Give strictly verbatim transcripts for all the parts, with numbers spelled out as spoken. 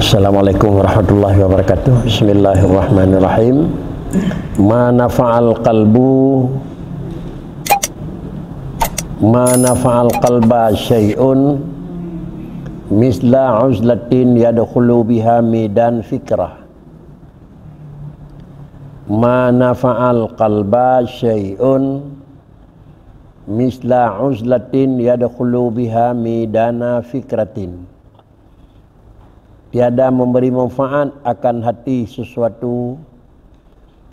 Assalamualaikum warahmatullahi wabarakatuh. Bismillahirrahmanirrahim. Ma nafa'al qalbu, ma nafa'al qalba syai'un misla uzlatin yadkhulu biha midan fikrah. Ma nafa'al qalba syai'un misla uzlatin yadkhulu biha midana fikratin. Tiada memberi manfaat akan hati sesuatu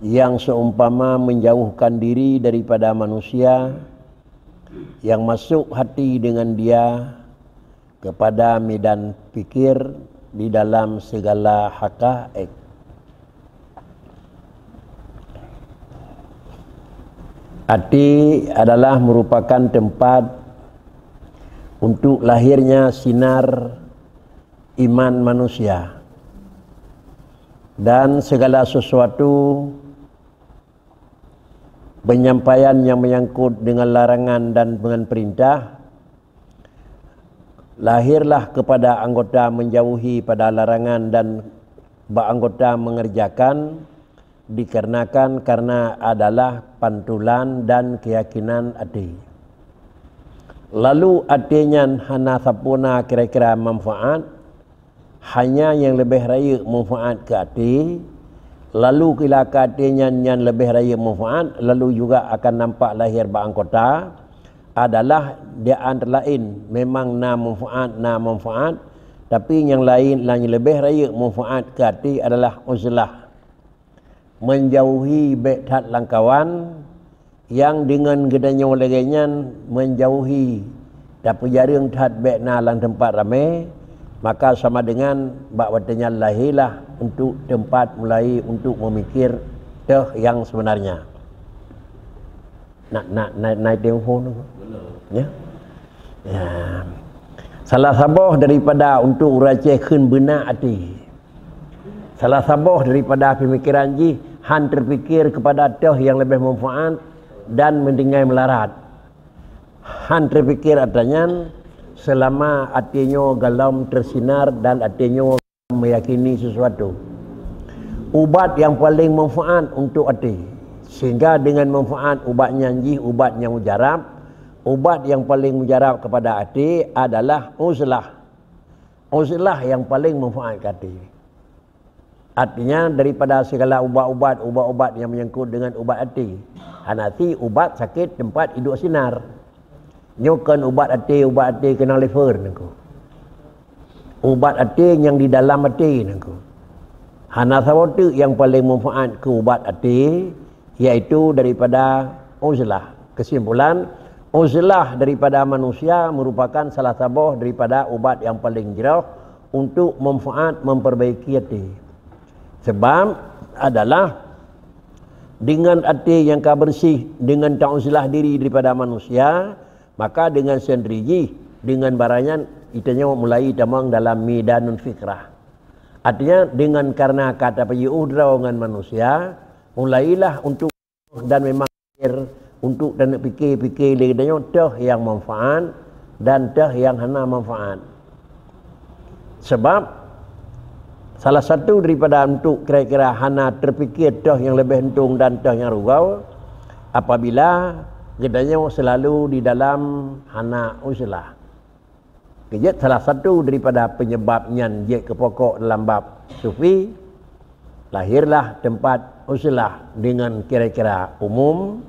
yang seumpama menjauhkan diri daripada manusia yang masuk hati dengan dia kepada midan pikir di dalam segala hakaik. Hati adalah merupakan tempat untuk lahirnya sinar iman manusia, dan segala sesuatu penyampaian yang menyangkut dengan larangan dan dengan perintah, lahirlah kepada anggota menjauhi pada larangan dan bak anggota mengerjakan, dikarenakan karena adalah pantulan dan keyakinan até. Lalu até nyan hana sapeue na kira-kira manfaat, hanya nyang leubeh rayeuk manfaat keu até, lalu kila keu até nyan nyang leubeh rayeuk manfaat, lalu juga akan nampak lahir bak anggota, adalah di antara laén memang na manfaat, na manfaat, tapi nyang laén nyang leubeh rayeuk manfaat keu até adalah uzlah. Menjauhi bék that lam kawan, nyang deungon geutanyoe lagée nyan menjauhi, tapeujareueng that bék na lam teumpat ramé, maka sama dengan bak watée nyan lahirlah untuk teumpat mulai untuk memikir teuh nyang sebenarnya. Nak, nak, nak, nak telepon tu. Ya. Ya. Salah saboh daripada untuk ureuëng Aceh kheun beuna até. Salah saboh daripada pemikiran jih han terpikir kepada teuh nyang leubeh manfaat dan meutinggai meularat. Han terpikir atra nyan selama até nyoe galom tersinar dan até nyoe meyakini sesuatu. Ubat yang paling manfaat untuk até, sehingga dengan manfaat ubat nyan jih ubat nyang mujarab. Ubat yang paling mujarab kepada até adalah uzlah. Uzlah yang paling manfaat keu até. Artinya, daripada segala ubat-ubat, ubat-ubat yang menyangkut dengan ubat até. Hana ti ubat sakét teumpat iduek sinar. Nyoe kon ubat até, ubat até keunong liver nangku. Ubat até nyang di dalam até nangku. Hana saboh teuk nyang paling manfaat keu ubat até, yaitu daripada uzlah. Kesimpulan, uzlah daripada manusia merupakan salah saboh daripada ubat yang paling jroh untuk manfaat memperbaiki até. Sebab adalah dengan até nyang ka bersih, dengan tauzlah diri daripada manusia, maka dengan sendiri jih, dengan barang nyan, geutanyoe mulai tamong dalam midanul fikrah. Artinya, dengan karena ka tapajiôh droe ngon manusia, mulailah untuk dan memang untuk taneuk pike-pike lé geutanyoe teuh nyang manfaat dan teuh nyang hana manfaat. Sebab salah satu daripada untuk kira-kira hana terpikir teuh nyang leubeh untông dan teuh nyang rugoe, apabila geutanyoe selalu di dalam hana uzlah. Keujeuet salah satu daripada penyebab nyan jeuet keu pokok dalam bab sufi, lahirlah teumpat uzlah dengan kira-kira umum,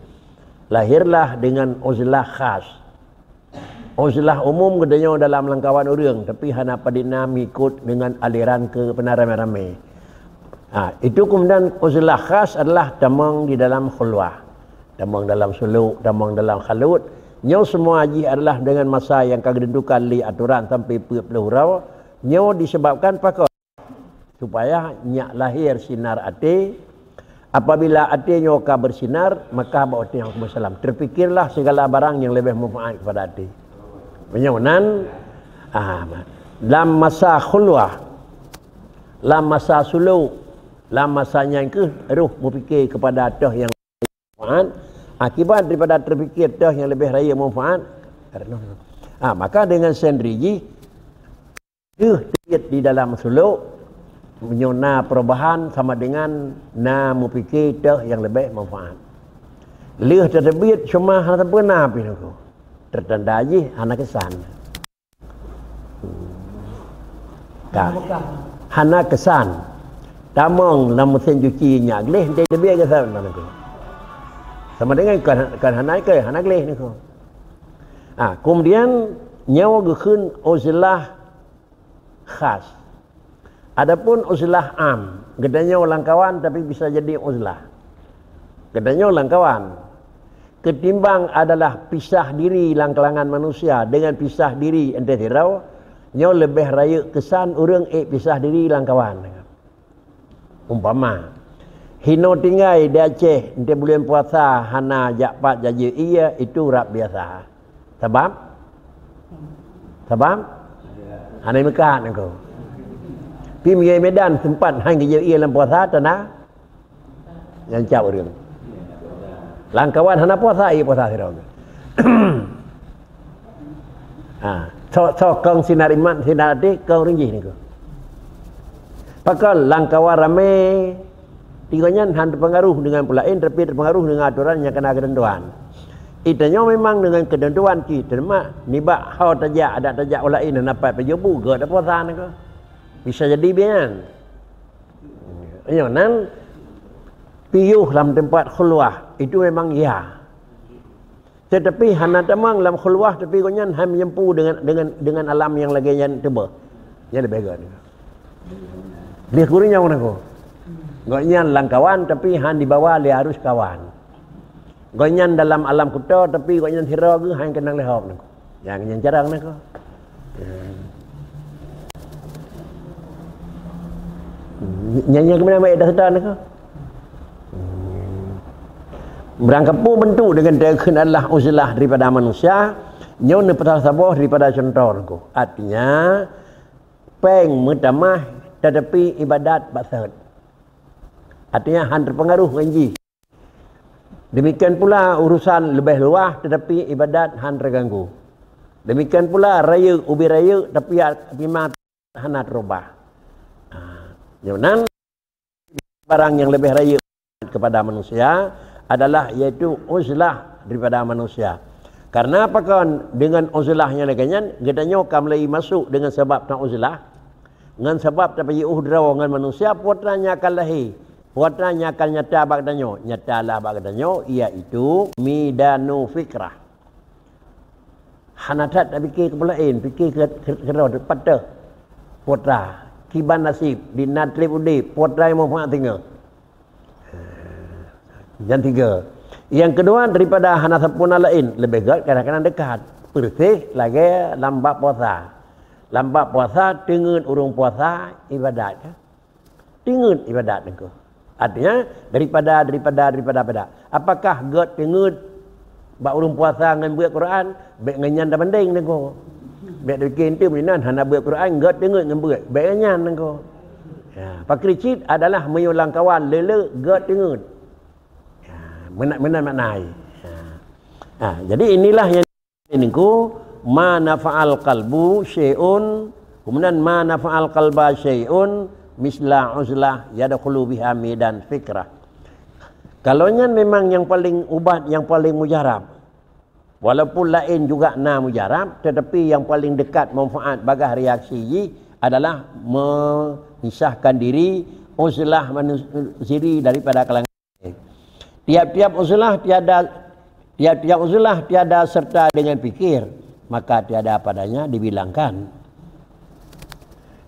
lahirlah dengan uzlah khas. Uzlah umum geutanyoe dalam lam kawan ureuëng, tapi hana padum na mengikut dengan aliran keu peunaramé-ramé. Ha, itu kemudian uzlah khas adalah tamong di dalam khulwah. Tamong dalam suluk, tamong dalam khalut. Nyoe semua jih adalah dengan masa nyang ka geutentukan lé aturan sampai peuet ploh uroe. Nyoe disebabkan pakon? Supaya nyak lahir sinar até. Apabila até nyoe ka bersinar, maka bak watée nyan ka meusalam. Terpikirlah segala barang yang lebih manfaat kepada até. Meunyoe nan, ah, lam masa khulwah, lam masa suluk, lam masa nyan keuh roh berpikir kepada teuh yang manfaat, akibat daripada terpikir teuh yang lebih raya manfaat, ha, maka dengan sendiri jih, deuh teubiet di dalam suluk, Meunyoe na perubahan sama dengan na mupike teuh nyang leubeh manfaat. Lheueh teuteubiet cuma hana sempurna pih nangko. Teutanda jih hana keusan. Ka. Hana keusan. Tamong lam mesin cuci nyak gleh, ente teubiet keusan nangko. Sama dengan kan, kan hana ke, hana gleh nangko. Ah, kemudian nyoe geukheun uzlah khas. Adapun uzlah am, geutanyoe lam kawan tapi bisa jadi uzlah. Geutanyoe lam kawan. Ketimbang adalah pisah diri lam kalangan manusia dengan pisah diri ente sidroe, nyoe leubeh rayeuk keusan ureuëng ék pisah diri lam kawan. Umpama, hino tinggai di Aceh, ente buleuen puasa hana jak pat jajeue ie, itu rab biasa. Sabab? Sabab? Hana meukat nangko. Pi miyai Medan sempat han geujak ie lam puasa tanda nyang cap ureuëng. Lam kawan hana puasa, ie puasa sidroe. Ha, so, so kong sinar iman, sinar até, kong ureuëng jih nangko. Pakon lam kawan ramé, tigo nyan han terpengaruh dengan peulaén, tapi terpengaruh dengan aturan nyang kana keutentuan. Itanyoe memang dengan keutentuan cit, teuma nibak ho tajak, adak tajak u laén hana pat pajoh bu, gét puasa nangko. Bisa jadi bian. Nyoe nan piôh lam tempat khulwah, itu memang ya. Tetapi hana tamong lam khulwah, tapi gobnyan han meujampu dengan, dengan, dengan alam nyang lagée nyan teubeh. Nyan leubeh gét. Lheueh kureueng nyoe nangko. Gobnyan lam kawan, tapi han dibawa lé arus kawan. Gobnyan dalam alam kuto, tapi gobnyan sidroe geuh han keunong lé hok nangko. Nyang nyan jarang nangko. Nyan, nyan keumeunang baik dah sedar nangko. Meurangkapeue bentuk dengan teukheun adalah uzlah daripada manusia, nyoe neupeusalah saboh daripada cuntoh nangko. Artinya, péng meutamah tetapi ibadat bak seuet. Artinya, han terpengaruh ngon jih. Demikian pula urusan leubeh luwah tetapi ibadat han terganggu. Demikian pula rayeuk ubé rayeuk tapi, tapi ma hana terubah. Ha, nyoe nan barang nyang leubeh rayeuk kepada manusia adalah yaitu uzlah daripada manusia. Karena pakon dengan uzlah nyang lagée nyan, geutanyoe ka mulai masuk dengan sabab ta uzlah, ngon sabab tapiôh droe ngon manusia, peue atra nyang akan lahé, peue atra nyang akan nyata bak geutanyoe, nyata lah bak geutanyoe, yaitu midanu fikrah. Hana that tapike keu peulaén, pike keu, keu, keu droe, patah. Peue atra, kiban naseb, di na treb udeb, peue atra nyang manfaat singoh. Nyang tiga. Nyang keudua, daripada hana sampurna laén, leubeh gét kadang-kadang dekat. Peureuseh lagée lam bab puasa. Lam bab puasa, teungeut ureuëng puasa ibadat, kan? Teungeut ibadat nangko. Artinya, daripada, daripada, daripada, daripada. Apakah gét teungeut bak ureuëng puasa ngon beuet Quran? Bék ngon nyan tabandeng nangko. Bék dipike eunteuk meunan hana beuet Quran, gét teungeut ngon beuet. Bék ngon nyan nangko. Ya, pakri cit adalah meunyoe lam kawan le-le gét teungeut. Ya, meunan, meunan makna ai. Ya. Ha, jadi inilah yang nangko, ma nafa'al qalbu syai'un, kemudian ma nafa'al qalba syai'un misla uzlah yadkhulu biha midan fikrah. Kalau nyan memang yang paling ubat, yang paling mujarab, walaupun laén juga na mujarab, tetapi yang paling dekat manfaat bagaih reaksi jih adalah memisahkan diri, uzlah manus-, diri daripada kalangan. Tiap-tiap uzlah tiada, tiap-tiap uzlah tiada serta dengan pikir, maka tiada padanya dibilangkan.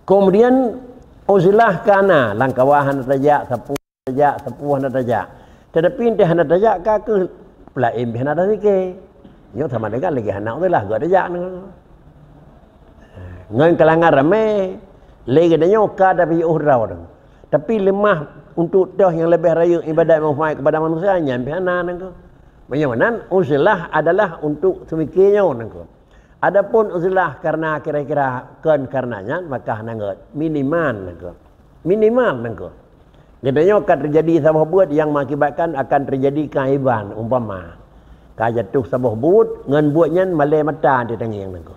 Kemudian uzlah kana, lam kawan hana tajak, sapeue tajak, sapeue hana tajak. Tetapi entah hana tajak ka keuh, peulaén pih hana tapiké. Nyoe sama dengan lagée hana uzlah, gét tajak nyoe. Ngon kalangan ramé, lé geutanyoe ka tapiôh droe. Tapi leumah untuk toh nyang leubeh rayeuk ibadat manfaat kepada manusia, nyan pih hana nangko. Meunyoe nan, uzlah adalah untuk seumiké nyoe nangko. Adapun uzlah karena kira-kira kon karena nyan, maka hana gét. Minimal nangko. Minimal nangko. Geutanyoe ka teujadi saboh buet nyang mengakibatkan akan teujadi keaiban, umpama. Ka jatuh saboh buet, ngon buet nyan malée mata di tangieng nangko.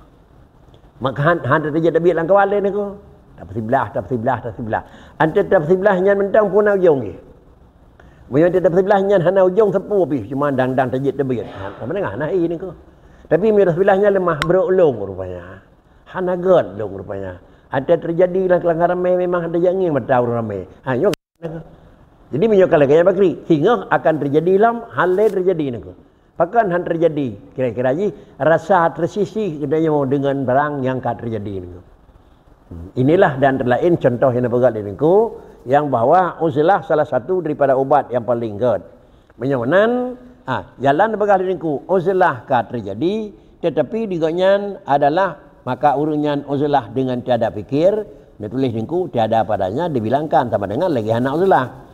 Maka han, han teujadi tabiet lam kawan lé nangko. Siblah, tap siblah, tap siblah. Antara tap siblah nyan mantong pun na ujong jih. Meunyoe tap siblah nyan hana ujong, sapeue pih, cuma dang-dang tajeuet teubiet. Ha, sama dengan hana hai niko. Tapi meunyoe tap siblah nyan leumah, brok lôn rupanya. Hana gèt lôn rupanya. Ada terjadi lam kalangan ramé memang ada jangin mata ureuëng ramé. Ha, nyoe. Jadi meunyoe ka lagèe nyan bakri, singoh akan terjadi lom, hal lé terjadi niko. Pakon han terjadi? Kira-kira jih rasa tersisih geutanyoe deungon barang nyang ka terjadi niko. Hmm, inilah dan laén contoh nyang neupeugah lé niko, nyang bahwa uzlah salah satu daripada ubat nyang paling gèt. Meunyoe nan, ah, jalan neupeugah lé niko, uzlah ka terjadi, tetapi di gobnyan adalah maka ureuëng nyan uzlah dengan tiada pikir, neutuléh niko tiada padanya dibilangkan sama dengan lagèe hana uzlah.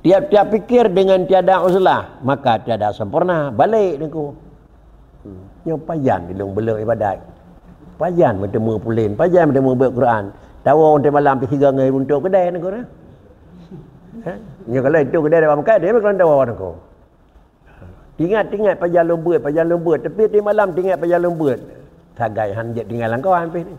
Tiap-tiap pikir dengan tiada uzlah, maka tiada sempurna. Balek niko. Hmm. Nyoe pajan di lôn beuleueng ibadat. Pajan meuteumé pulen, pajan meuteumé beuet Quran. Tawoe untée malam pih sigoe ngon runtok keudè niko na. Ha? Nyoe kalau itu keudè dalam makai, dia kalau tawoe niko. Tingat-tingat pajan lôn beuet, pajan lôn beuet. Tapi tiep malam tingat pajan lôn beuet. Sagai han jeuet tinggai lam kawan pih ni.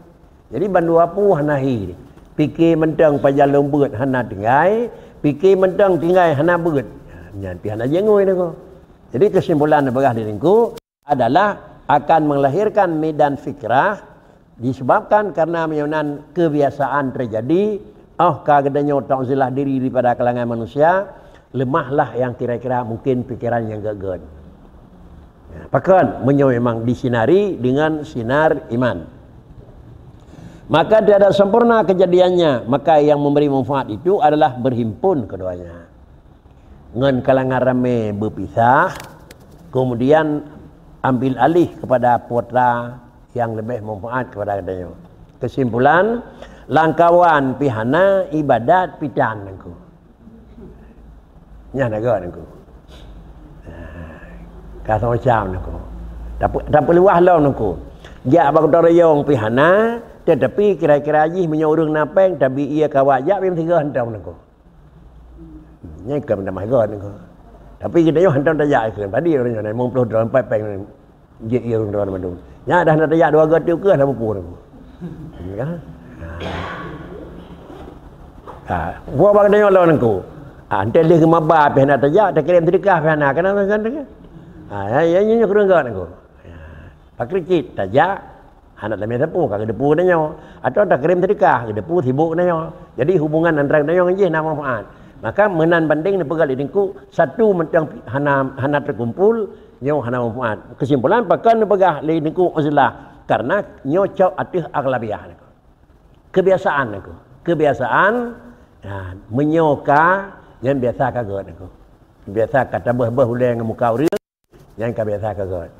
Jadi bandua puih hana hi. Pike mantong pajan lôn beuet hana tinggai, pike mantong tinggai hana beuet. Nyan pih hana jingui niko. Jadi kesimpulan neupeugah di niko adalah akan melahirkan medan fikrah disebabkan karena meunyoe nan kebiasaan terjadi, oh ka geutanyoe ta'uzlah diri daripada kalangan manusia, lemahlah yang kira-kira mungkin pikiran nyang gèt-gèt. Ya, pakon meunyoe memang disinari dengan sinar iman. Maka tiada sempurna kejadiannya, maka yang memberi manfaat itu adalah berhimpun keduanya. Ngon kalangan ramé beupisah, kemudian ambil alih kepada putra yang lebih manfaat kepada geutanyoe. Kesimpulan, lam kawan pih hana, ibadat pih tan niko. Nyan agak niko. Ka sama macam niko. Tapi luah lom niko. Jak bak gotong royong pih hana, tetapi kira-kira jih meunyoe ureuëng na péng, tabi ia kawak jak pih meusigoe hantom niko. Nyan ka minta mahgot niko. Tapi kita nyoe hantom tajak ikeu. Tadi ureuëng nyoe limong ploh droe empat péng. Jeuet ia ureuëng droe mandum. Nyan dah na tajak dua geuti ukeue na pupur niko. Ya. Ha, buah bak kita nyoe lawan niko. Ha, entah leh geumaba pih na tajak, takirém sedekah pih na. Kenapa macam tu? Ha, ya, ya, ya, ya, kurang gak niko. Ya. Pakri cit tajak, hana tamé sapeue ka geudepu tanyoe, atawa takirém sedekah geudepu sibuk tanyoe. Jadi hubungan antara tanyoe ngon jih na manfaat. Maka meunan banding neupeugah lé niko, satu mantong hana, hana teukumpul, nyoe hana manfaat. Kesimpulan pakon neupeugah lé niko uzlah, karena nyoe cok ateueh aghlabiah niko. Kebiasaan niko. Kebiasaan, ya, meunyoe ka, nyan biasa ka gèt niko. Biasa ka tabeuh-beuh ulèe ngon muka ureuëng. Nyan ka biasa ka gèt.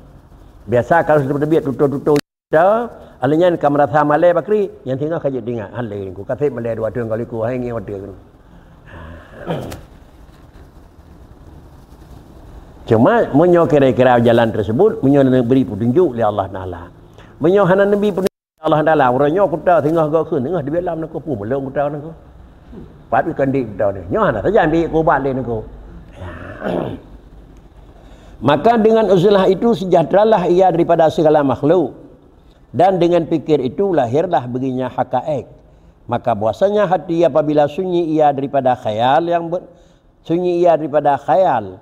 Biasa kalau sudah teubiet tutoe-tutoe ita, alèh nyan ka meurasa malèe bakri, nyan singoh ka jeuet teuingat, "Hana lé, ku kaseb malèe dua thôn kali ku, hai ngieng watèe." Cuma meunyoe kira-kira jalan tersebut, meunyoe neubri petunjuk lé Allah Taala. Meunyoe hana neubri petunjuk Allah Taala, uroe nyoe kuta singoh gok kheun, singoh dibelam niko, pu belom kuta niko. Pat ikan di kuta ni. Nyoe hana sajan bi kubat lé niko. Maka dengan uzlah itu sejahteralah ia daripada segala makhluk, dan dengan pikir itu lahirlah baginya hakaik. Maka bahwasanya hati apabila sunyi ia daripada khayal yang ber-, sunyi ia daripada khayal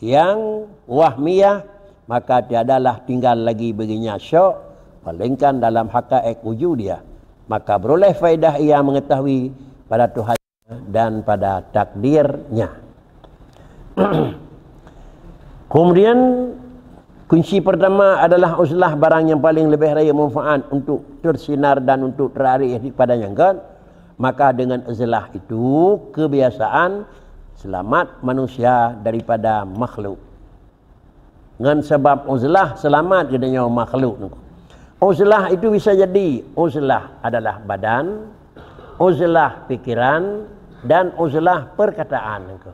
yang wahmiyah, maka tiadalah tinggal lagi baginya syok, melainkan dalam hakaik wujudiyah. Maka beroleh faedah ia mengetahui pada Tuhan dan pada takdirnya. Kemudian, kunci pertama adalah uzlah barang yang paling lebih raya manfaat untuk tersinar dan untuk terarif daripada nyang gèt. Maka dengan uzlah itu, kebiasaan selamat manusia daripada makhluk. Ngon sabab uzlah selamat geutanyoe makhluk niko. Uzlah itu bisa jadi, uzlah adalah badan, uzlah pikiran, dan uzlah perkataan niko.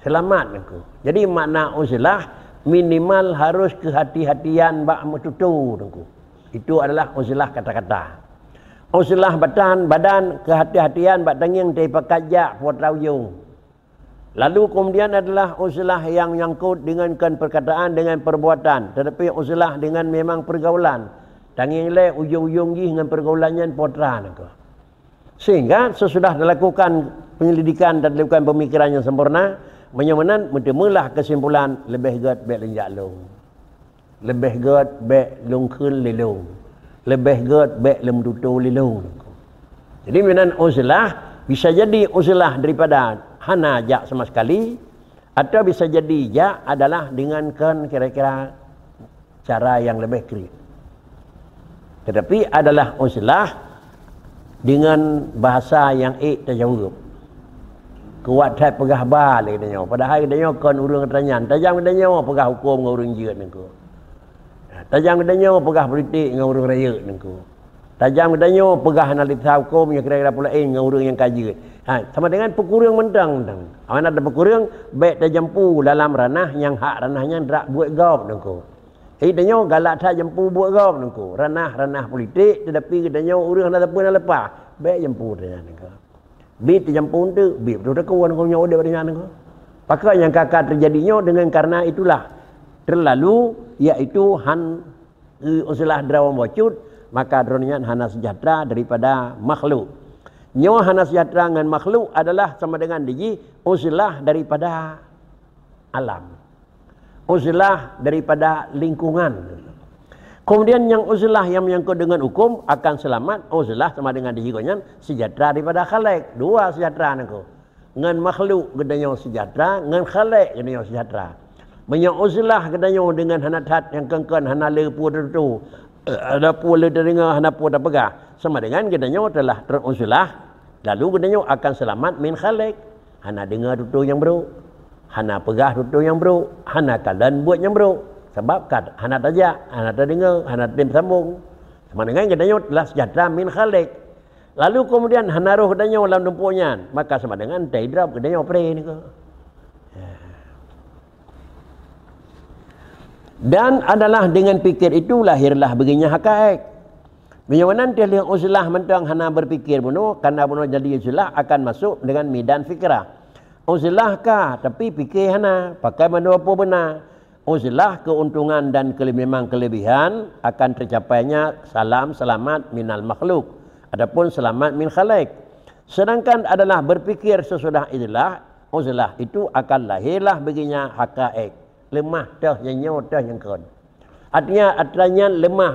Selamat niko. Jadi makna uzlah minimal harus kehati-hatian bak meututoe niko. Itu adalah uzlah kata-kata. Uzlah batan, badan, kehati-hatian bak tangieng teuipakat jak putra ujong. Lalu kemudian adalah uzlah yang nyangkut dengan kan perkataan, dengan perbuatan, tetapi uzlah dengan memang pergaulan. Tangieng lé ujong-ujong jih ngon pergaulan nyan putra niko. Sehingga sesudah dilakukan penyelidikan dan dilakukan pemikiran yang sempurna, meunyoe meunan, meuteumeulah kesimpulan, leubeh gét bék lôn jak lôn. Leubeh gét bék lôn kheun lé lôn. Leubeh gét bék lôn tutoe lé lôn. Jadi, meunan uzlah, bisa jadi uzlah daripada hana jak sama sekali, atau bisa jadi jak adalah dengan kon kira-kira cara yang leubeh kriet. Tetapi adalah uzlah dengan bahasa yang ék tajaweueb. Kuat that peugah ba lé geutanyoe. Padahai geutanyoe kon ureuëng tanyan. Tajam geutanyoe peugah huköm ngon ureuëng jeuet nangko. Tajam geutanyoe peugah politik ngon ureuëng rayeuk nangko. Tajam geutanyoe peugah analisa huköm nyang kira-kira peulaén ngon ureuëng nyang ka jeuet. Ha, sama dengan peukureueng mantong-mantong. Awaknyan tapeukureueng, bék tajampu dalam ranah nyang hak ranah nyan rak buet gob nangko. Jadi tanyoe galak that jampu buet gob nangko. Ranah-ranah politik, tetapi geutanyoe ureuëng hana sapeue na leupah. Bék jampu tanyan nangko. Bit jampu eunteuk, bit beutôi takue nangko nyoe udeb tanyan nangko. Pakon nyang ka-ka teujadi nyoe dengan karena itulah terlalu, yaitu han, eh, uzlah droe bacut, maka droe nyan hana sejahtera daripada makhluk. Nyoe hana sejahtera ngon makhluk adalah sama dengan dijih uzlah daripada alam. Uzlah daripada lingkungan. Kemudian nyang uzlah yang menyangkut dengan hukum akan selamat, uzlah sama dengan dijih gobnyan sejahtera daripada Khalik. Dua sejahtera nangko. Ngon makhluk geutanyoe sejahtera, ngon Khalik geutanyoe sejahtera. Meunyoe uzlah geutanyoe dengan hana that nyang kon-kon, hana le peue teututoe, eh, hana peue le teudeungoe, hana peue tapeugah, sama dengan geutanyoe telah teruzlah, lalu geutanyoe akan selamat min Khalik. Hana deungoe tutoe nyang brok, hana peugah tutoe nyang brok, hana kalon buet nyang brok, sabab ka hana tajak, hana tadeungoe, hana tem sambong. Sama dengan geutanyoe telah sejahtera min Khalik. Lalu kemudian hana roh geutanyoe lam tumpok nyan, maka sama dengan taidrop geutanyoe pre niko. Dan adalah dengan pikir itu lahirlah beginya hakaik. Meunyoe nan teuh lheueh uzlah mantong hana berpikir bunoe, karena bunoe jadi uzlah akan masuk dengan midan fikrah. Uzlah ka, tapi pikir hana, pakai mandum apa beuna. Uzlah keuntungan dan kele-, memang kelebihan akan tercapainya salam selamat minal makhluk ataupun selamat min khalaik. Sedangkan adalah berpikir sesudah uzlah, uzlah itu akan lahirlah baginya hakaik, leumah teuh nyang nyoe teuh nyang kon. Artinya, atra nyan leumah,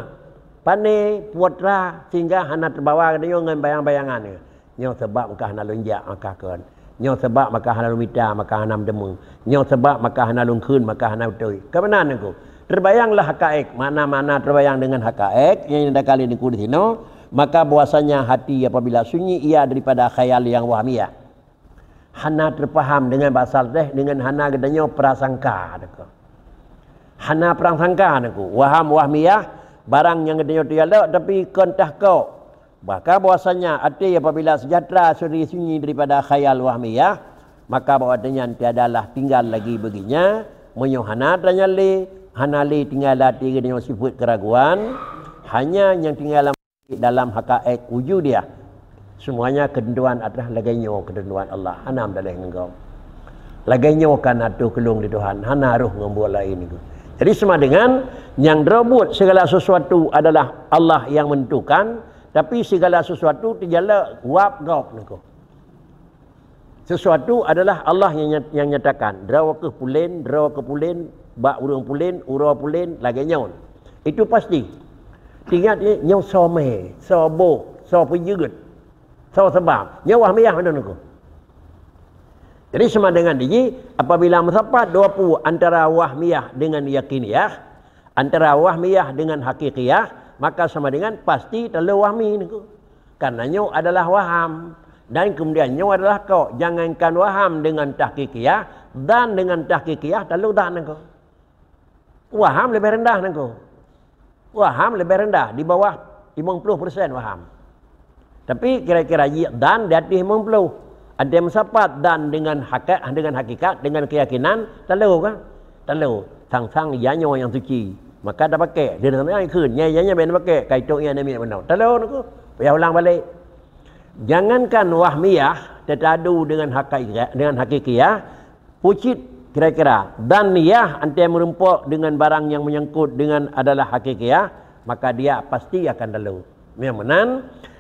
pane, putra, sehingga hana teubawa geutanyoe ngon bayang-bayangan nyoe. Nyoe sabab maka hana lôn jak maka kon. Nyoe sabab maka hana lôn mita maka hana meuteumé. Nyoe sabab maka hana lôn kheun maka hana beutôi. Keumanan nangku? Terbayanglah hakaik, makna-makna terbayang dengan hakaik nyang teuka lé nangku di sinoe, maka bahwasanya hati apabila sunyi ia daripada khayal yang wahmiyah. Hana teupaham dengan bahasa teh, dengan hana geutanyoe prasangka nangku. Hana prasangka nangku. Waham wahmiyah, barang nyang geutanyoe teujalok tapi kon teuh kok. Maka bahwasanya até apabila sejahtera suri sunyi daripada khayal wahmiyah, maka bahwa nyan tiadalah tinggal lagi baginya, meunyoe hana tanyang lé, hana lé tinggai lam até geutanyoe sifeuet keuraguan, hanya nyang tinggai lam, dalam hakaik wujudiah. Semuanya ketentuan atas lagée nyoe ketentuan Allah, hana meudaléh ngon gob. Lagée nyoe ka na tuh keulong di Tuhan, hana roh ngon buet laén niko. Jadi sama dengan nyang droe buet segala sesuatu adalah Allah yang menentukan, tapi segala sesuatu teujalok wab gob niko. Sesuatu adalah Allah yang nyat-, yang nyatakan. Droe keuh pulen, droe keuh pulen, bak ureuëng pulen, uroe pulen, lagée nyoe. Itu pasti. Ingat ni, nyoe soe mé, soe boh, soe peujeuet, soe sabab. Nyoe wahmiyah mandum niko. Jadi sama dengan diji, apabila meusapat dua peue antara wahmiyah dengan yakiniyah, antara wahmiyah dengan hakikiyah, maka sama dengan pasti talo wahmi niko. Karena nyoe adalah waham dan kemudian nyoe adalah kok. Jangankan waham dengan tahkikiyah, dan dengan tahkikiyah talo dan niko. Waham lebih rendah niko. Waham lebih rendah, di bawah lima puluh persen waham. Tapi kira-kira ji dan di atas lima puluh. Ada yang meusapat dan dengan hakikat, dengan hakikat, dengan keyakinan, talo kan? Talo. Sang-sang ya nyoe nyang suci. Maka dah pakai. Dia dah sampai kheun. Nya, ya nya ben pakai. Kaitung ya nami benar. Talo niko. Payah ulang balik. Jangankan wahmiyah, terpadu dengan hakikat, dengan hakikiyah, pucit kira-kira. Dan niyah antai meureumpok dengan barang yang menyangkut dengan adalah hakikiyah, maka dia pasti akan talo. Memang meunan,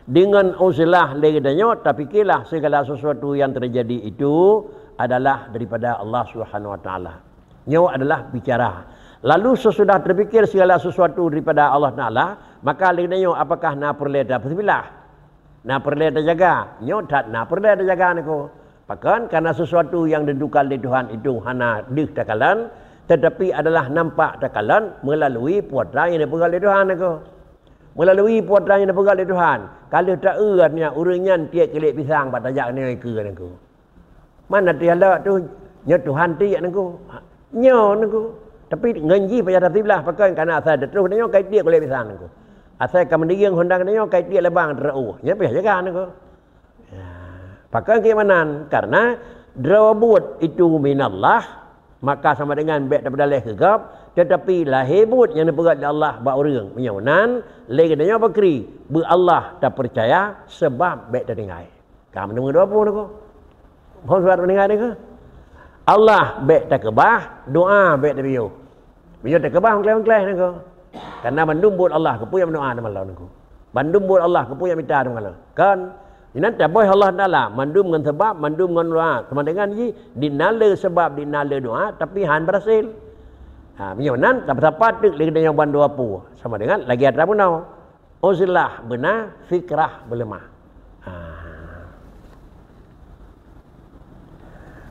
Dengan uzlah lé geutanyoe, tapikirlah segala sesuatu yang terjadi itu adalah daripada Allah Subhanahu Wa Taala. Nyoe adalah bicara. Lalu sesudah terpikir segala sesuatu daripada Allah Taala, maka lé geutanyoe apakah na peureulée tapeusibilah? Na peureulée tajaga? Nyoe that na peureulée tajaga niko. Pakon? Karena sesuatu yang ditentukan lé Tuhan itu hana deuh takalon, tetapi adalah nampak takalon melalui putra yang dipeugah lé Tuhan niko. Melalui putra nyang dipeugah lé Tuhan. Ka lheueh taeu nyan, ureuëng nyan tiek kilek pisang bak tajak nyoe keue nangku. Mana tialak tu? Nyoe Tuhan tiek nangku. Nyoe nangku. Tapi ngon jih payah tasiblah, pakon? Karena asai teutroh nyoe kai tiek kilek pisang nangku. Asai ka meudiyeung honda nyoe kai tiek labang teureuoh. Nyoe payah jaga nangku. Ya, pakon keuimanan? Karena droe buet itu minallah, maka sama dengan bék tapeudaleh keu gob, tetapi lahé buet nyang neupeugét lé Allah bak ureuëng. Meunyoe nan, lé geutanyoe bakri, beu Allah tapeucaya, seubab bék tatinggai. Ka meuneumeung dua puluh niko. Hon surat meuninggai niko. Allah bék takeubah, doa bék tapiôh. Meunyoe takeubah ungkleh-ungkleh niko. Karena bandum buet Allah, keupeue nyang meudoa teuma lom niko. Bandum buet Allah, keupeue nyang mita teuma lom. Kan? Inan taboh Allah Taala, mandum ngon seubab, mandum ngon doa. Sama dengan jih, dinale seubab, dinale doa, tapi han berhasil. Ha, meunyoe nan, sapat teuk lé geutanyoe ban dua pue. Sama dengan lagi atra bunoe. Uzlah beuna, fikrah beuleumah. Ha.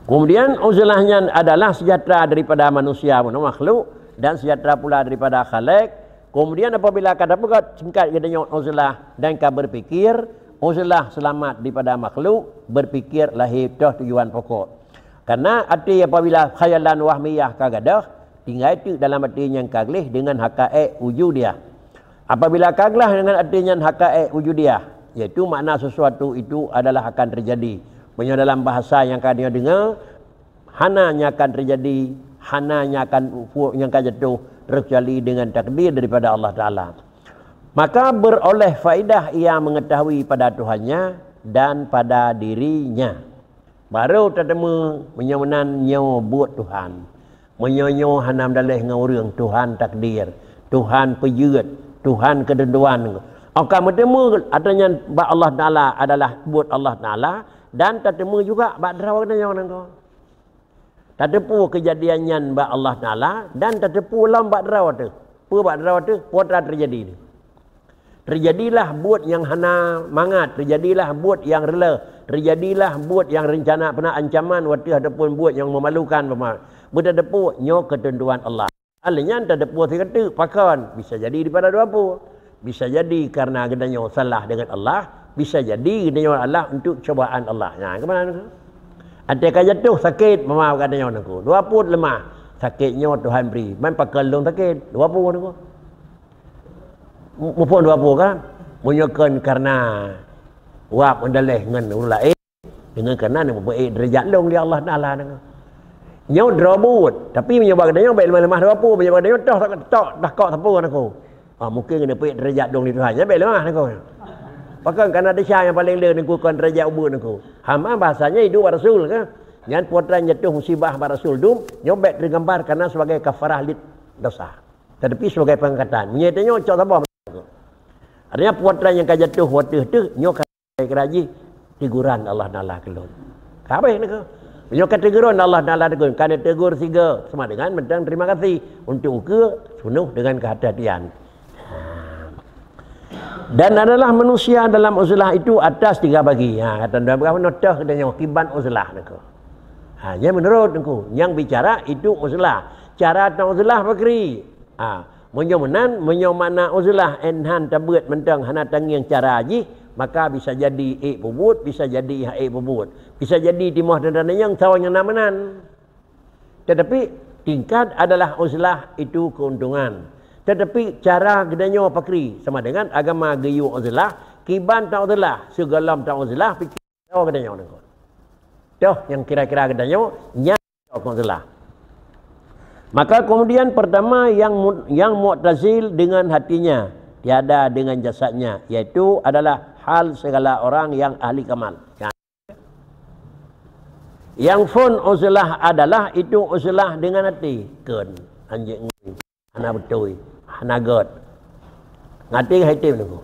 Kemudian uzlah nyan adalah sejahtera daripada manusia bunoe makhluk dan sejahtera pula daripada Khalik. Kemudian apabila ka tapeugét singkat geutanyoe uzlah dan ka berpikir, uzlah selamat daripada makhluk, berpikir lahé toh tujuan pokok. Karena até apabila khayalan wahmiyah ka gadôh, tinggai teuk dalam até nyang ka gleh dengan hakaik wujudiah. Apabila ka glah dengan até nyan hakaik wujudiah, yaitu makna sesuatu itu adalah akan terjadi. Meunyoe dalam bahasa nyang ka deungoe, hana nyang akan terjadi, hana nyang akan nyang ka jatuh, terkecuali dengan takdir daripada Allah Taala. Maka beroleh faedah ia mengetahui pada Tuhannya dan pada dirinya. Barô tateumé meunyoe meunan nyoe buet Tuhan. Meunyoe nyoe hana meudaleh ngon ureuëng, Tuhan takdir, Tuhan peujeuet, Tuhan keuteuntuan. Oka meuteumé atra nyan bak Allah Taala adalah buet Allah Taala dan tateumé juga bak droe geutanyoe nangko. Tateupeue keujadian nyan bak Allah Taala dan tateupeue lom bak droe teuh. Peue bak droe teuh? Peue teujadi teuh? Teujadilah buet nyang hana mangat, teujadilah buet nyang reuloh, teujadilah buet nyang reuncana peuna ancaman wateuh ataupun buet nyang meumalukan, beuteupeue nyoe keuteuntuan Allah. Alèh nyan tateupeue sigoe teuk pakon, bisa jadi daripada dua pue. Bisa jadi karena geutanyoe salah dengan Allah, bisa jadi geutanyoe Allah untuk cobaan Allah. Nah, keumanan tu? Até ka jatuh sakét, mama geutanyoe nangko. Dua pue leumah, sakét nyoe Tuhan bri. Man pakon lôn sakét, dua pue nangko. Muphom dua pue kan? Meunyoe kon karena wab meudaleh ngon ureuëng laén, dengan karena neupeuék deurajat lôn lé Allah Taala nangko. Nyoe droe buet, tapi meunyoe bak geutanyoe bék leumah-leumah dua pue, meunyoe bak geutanyoe toh tok dah kok sapeue nangko. Ah, mungkin neupeuék deurajat lôn lé Tuhan, nyan bék leumah nangko. Pakon karena desya nyang paleng le nangko kon deurajat ubeut nangko. Hama bahasanya hidup bak rasul kan? Nyan peue teuma jatuh musibah bak rasul dum, nyoe bék teugambar karena sebagai kafarah lid dosa. Tetapi sebagai pengangkatan. Meunyoe tanyoe cok saboh. Artinya peue teuma nyang ka jatuh wateuh teuh, nyoe ka kira jih teguran Allah Taala keu lôn. Ka habéh nangko. Meunyoe ka teguran Allah Taala tegur, ka neutegur sigoe, sama dengan mantong terima kasih untuk ukeue penuh dengan kehati-hatian. Dan adalah manusia dalam uzlah itu atas tiga bagi. Ha, kata Nabi Muhammad, toh geutanyoe kiban uzlah nangko. Ha, nyan menurut nangko, nyang bicara itu uzlah. Cara tang uzlah bakri. Ha, meunyoe meunan, meunyoe makna uzlah 'oh han tabeuet mantong hana tangieng cara jih, maka bisa jadi ék peubuet, bisa jadi hana ék peubuet. Bisa jadi timoh dan nyang sawa nyang na meunan. Tetapi tingkat adalah uzlah itu keuntungan. Tetapi cara geutanyoe pakri sama dengan agama geuyue uzlah, kiban tang uzlah, sigohlom tang uzlah, pikir geutanyoe nangko. Toh nyang kira-kira geutanyoe, nyan uzlah. Maka kemudian pertama yang mu-, yang mu'tazil dengan hatinya, tiada dengan jasadnya, yaitu adalah hal segala orang yang ahli kamal. Yang phon uzlah adalah itu uzlah dengan hati. Kon, anjing ngui. Hana beutôi, hana gét. Ngon até hai tem nangko.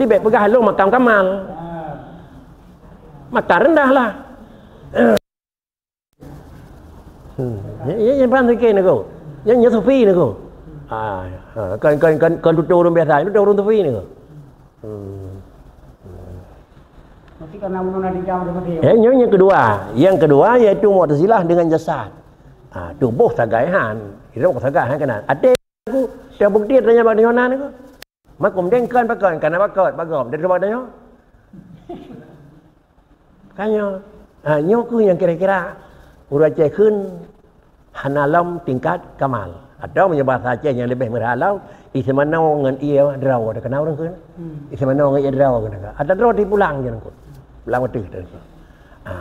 Jadi bèk peugah lôn makam kamal. Makam rendah lah. Hmm. Ya, ya, ya, paham sikit ni ko. Ya, ya, sufi ni ko. Ah, ha, kan, kan, kan, kan tutoe ureueng biasa, tutoe ureueng sufi ni ko. Hmm. Mesti karena ulun ada jam ada mati. Eh, nyoe yang kedua. Yang kedua yaitu Mu'tazilah dengan jasad. Ah, tuboh sagai han. Itu sagai han kena. Até aku, dah bukti tanya bak nyoe nan aku. Makum dengkan pakon, karena bakot, bagom. Dia coba tanya. Kan nyoe. Ha, nyoe ku yang kira-kira ureueng Aceh kheun hana lom tingkat kamal. Atau meunyoe bahasa Aceh nyang leubeh meuhalal, iseumanoe ngon ie droe, ada kena ureueng kheun. Hmm. Iseumanoe ngon ie droe kena. Ada droe dipulang je nangkut. Pulang beuteh tadi. Ha,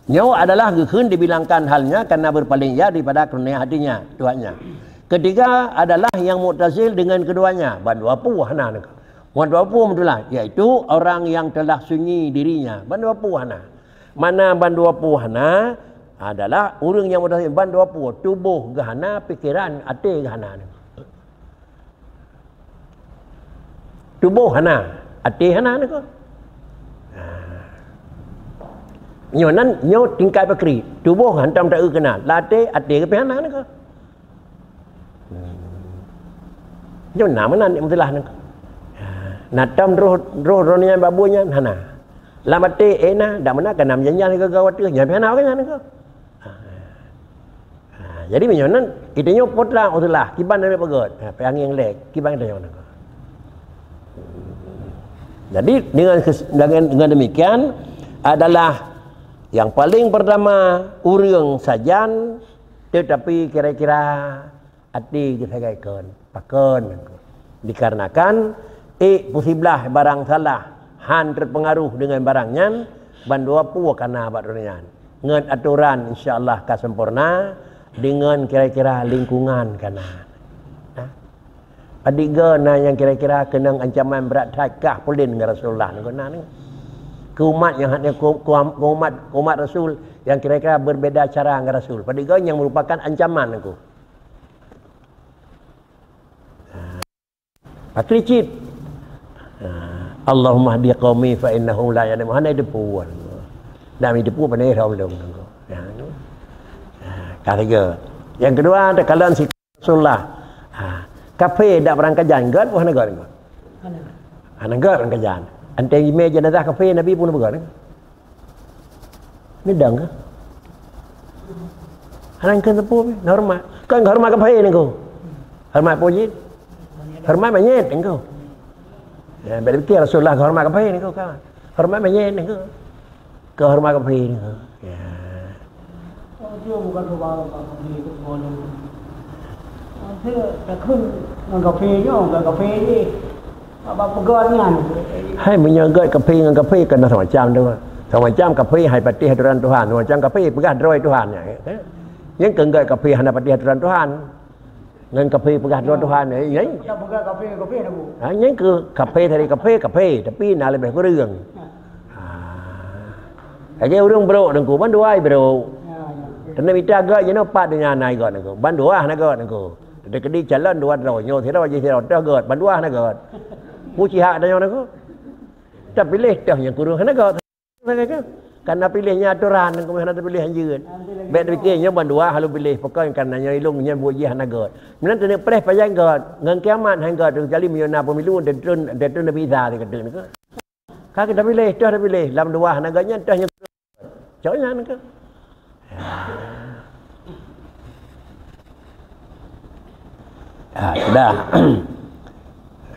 nyoe adalah geukheun dibilangkan halnya karena berpaling ia daripada karunia hatinya, Tuhannya. Ketiga adalah yang Mu'tazil dengan keduanya, bandua pue hana nangkut. Bandua pue meutulah, yaitu orang yang telah sunyi dirinya, bandua pue hana. Mana bandua pue hana adalah ureueng nyang meudosa bandua pue, tuboh geuh hana, pikeran, até geuh hana. Tuboh hana, até hana nangkot. Ha. Nyoe nan, nyoe tingkat pakri. Tuboh hantom taeu keunan, lam até, até geuh pih hana nangkot. Hmm. Nyoe na meunan masalah nangkot. Ha. Na tom roh, roh droeneuh nyan bak buet nyan hana. Lam até, eh, na, dak meunan ka na meujanji lagèe gawat teuh, nyan pih hana awaknyan nangkot. Ha. Ha, jadi meunyoe nan, geutanyoe potlah usulah, kiban dari peugöt. Ha, pih angén lé, kiban geutanyoe nangkot. Jadi dengan kes-, dengan, dengan demikian adalah yang paling pertama ureueng sajan, tetapi kira-kira até geusagai kon, pakon. Dikarenakan ék peusiblah barang salah han teupeungaruh deungon barang nyan, bandua pue ka na bak droeneuh nyan. Ngon atoran insya Allah ka sempurna, deungon kira-kira lingkungan ka na. Nah, padum go na nyang kira-kira keunong ancaman brat that kah pulen ngon Rasulullah nangkot na nyoe. Keu umat nyang hana keu, keu, keu umat, keu umat Rasul nyang kira-kira berbeda cara ngon Rasul. Padum go nyang merupakan ancaman nangkot. Pakri cit. Ha, Allahumma hdi qaumi fa innahum la ya'lamun. Hana jiteupeue. Dak jiteupeue pane rhom lom nangko. Ya. Ha, ka tiga. Yang kedua, takalon si Rasulullah. Ha, kafé dak beurangkajan, gét buah hana gét nangko. Hana gét beurangkajan. Anteng imé jenazah kafé Nabi pun beugét nangko. Neudong ka? Hana keu teupeu pih, horeumat. Kon horeumat kafé nangko. Horeumat peue jih? Horeumat manyét nangko. Ya, berarti Rasulullah keu horeumat kafé nangko ka. Horeumat manyét nangko. Keu horeumat kafé nangko. Ya. Oh, dia bukan dua orang kafé, itu boleh. Oh, dia takut dengan kafé nyo, dengan kafé ni. Apa peugah nyan? Hai, meunyoe gét kafé ngon kafé, kana sama macam tu. Sama macam kafé hai patéh atoran Tuhan, sama macam kafé peugah droe Tuhan. Nyan keuh gét kafé hana patéh atoran Tuhan. Ngon kafé peugah droe Tuhan, eh, nyan. Kita peugah kafé ngon kafé dah, Bu. Ha, nyan keuh kafé tadi kafé, kafé, tapi na leubeh kureueng. Ha. Lagèe ureueng brok nangko, ban dua brok. Ya, ya. Teuma mita gét jinoe pat donya na gét nangko. Ban dua hana gét nangko. Teukeudi calon dua droe, nyoe sidroe jih sidroe, toh gét, ban dua hana gét. Peue cihak tanyoe nangko? Tapiléh toh nyang kureueng hana gét. Karena piléh nyan atoran, nangko hana tapiléh hanjeuet. Bèk tapikir nyoe ban dua hana piléh, pokok karena nyoe ilôn nyan buet jih hana gét. Meunan taneuk preh pajan gét, ngon kiamat hana gét, kecuali meunyoe na pemilu, teuntèe Nabi Isa dikata nangko. Ka kita piléh, toh tapiléh, lam dua hana gét nyan, toh nyang Cok nyan ke? Ah, sudah.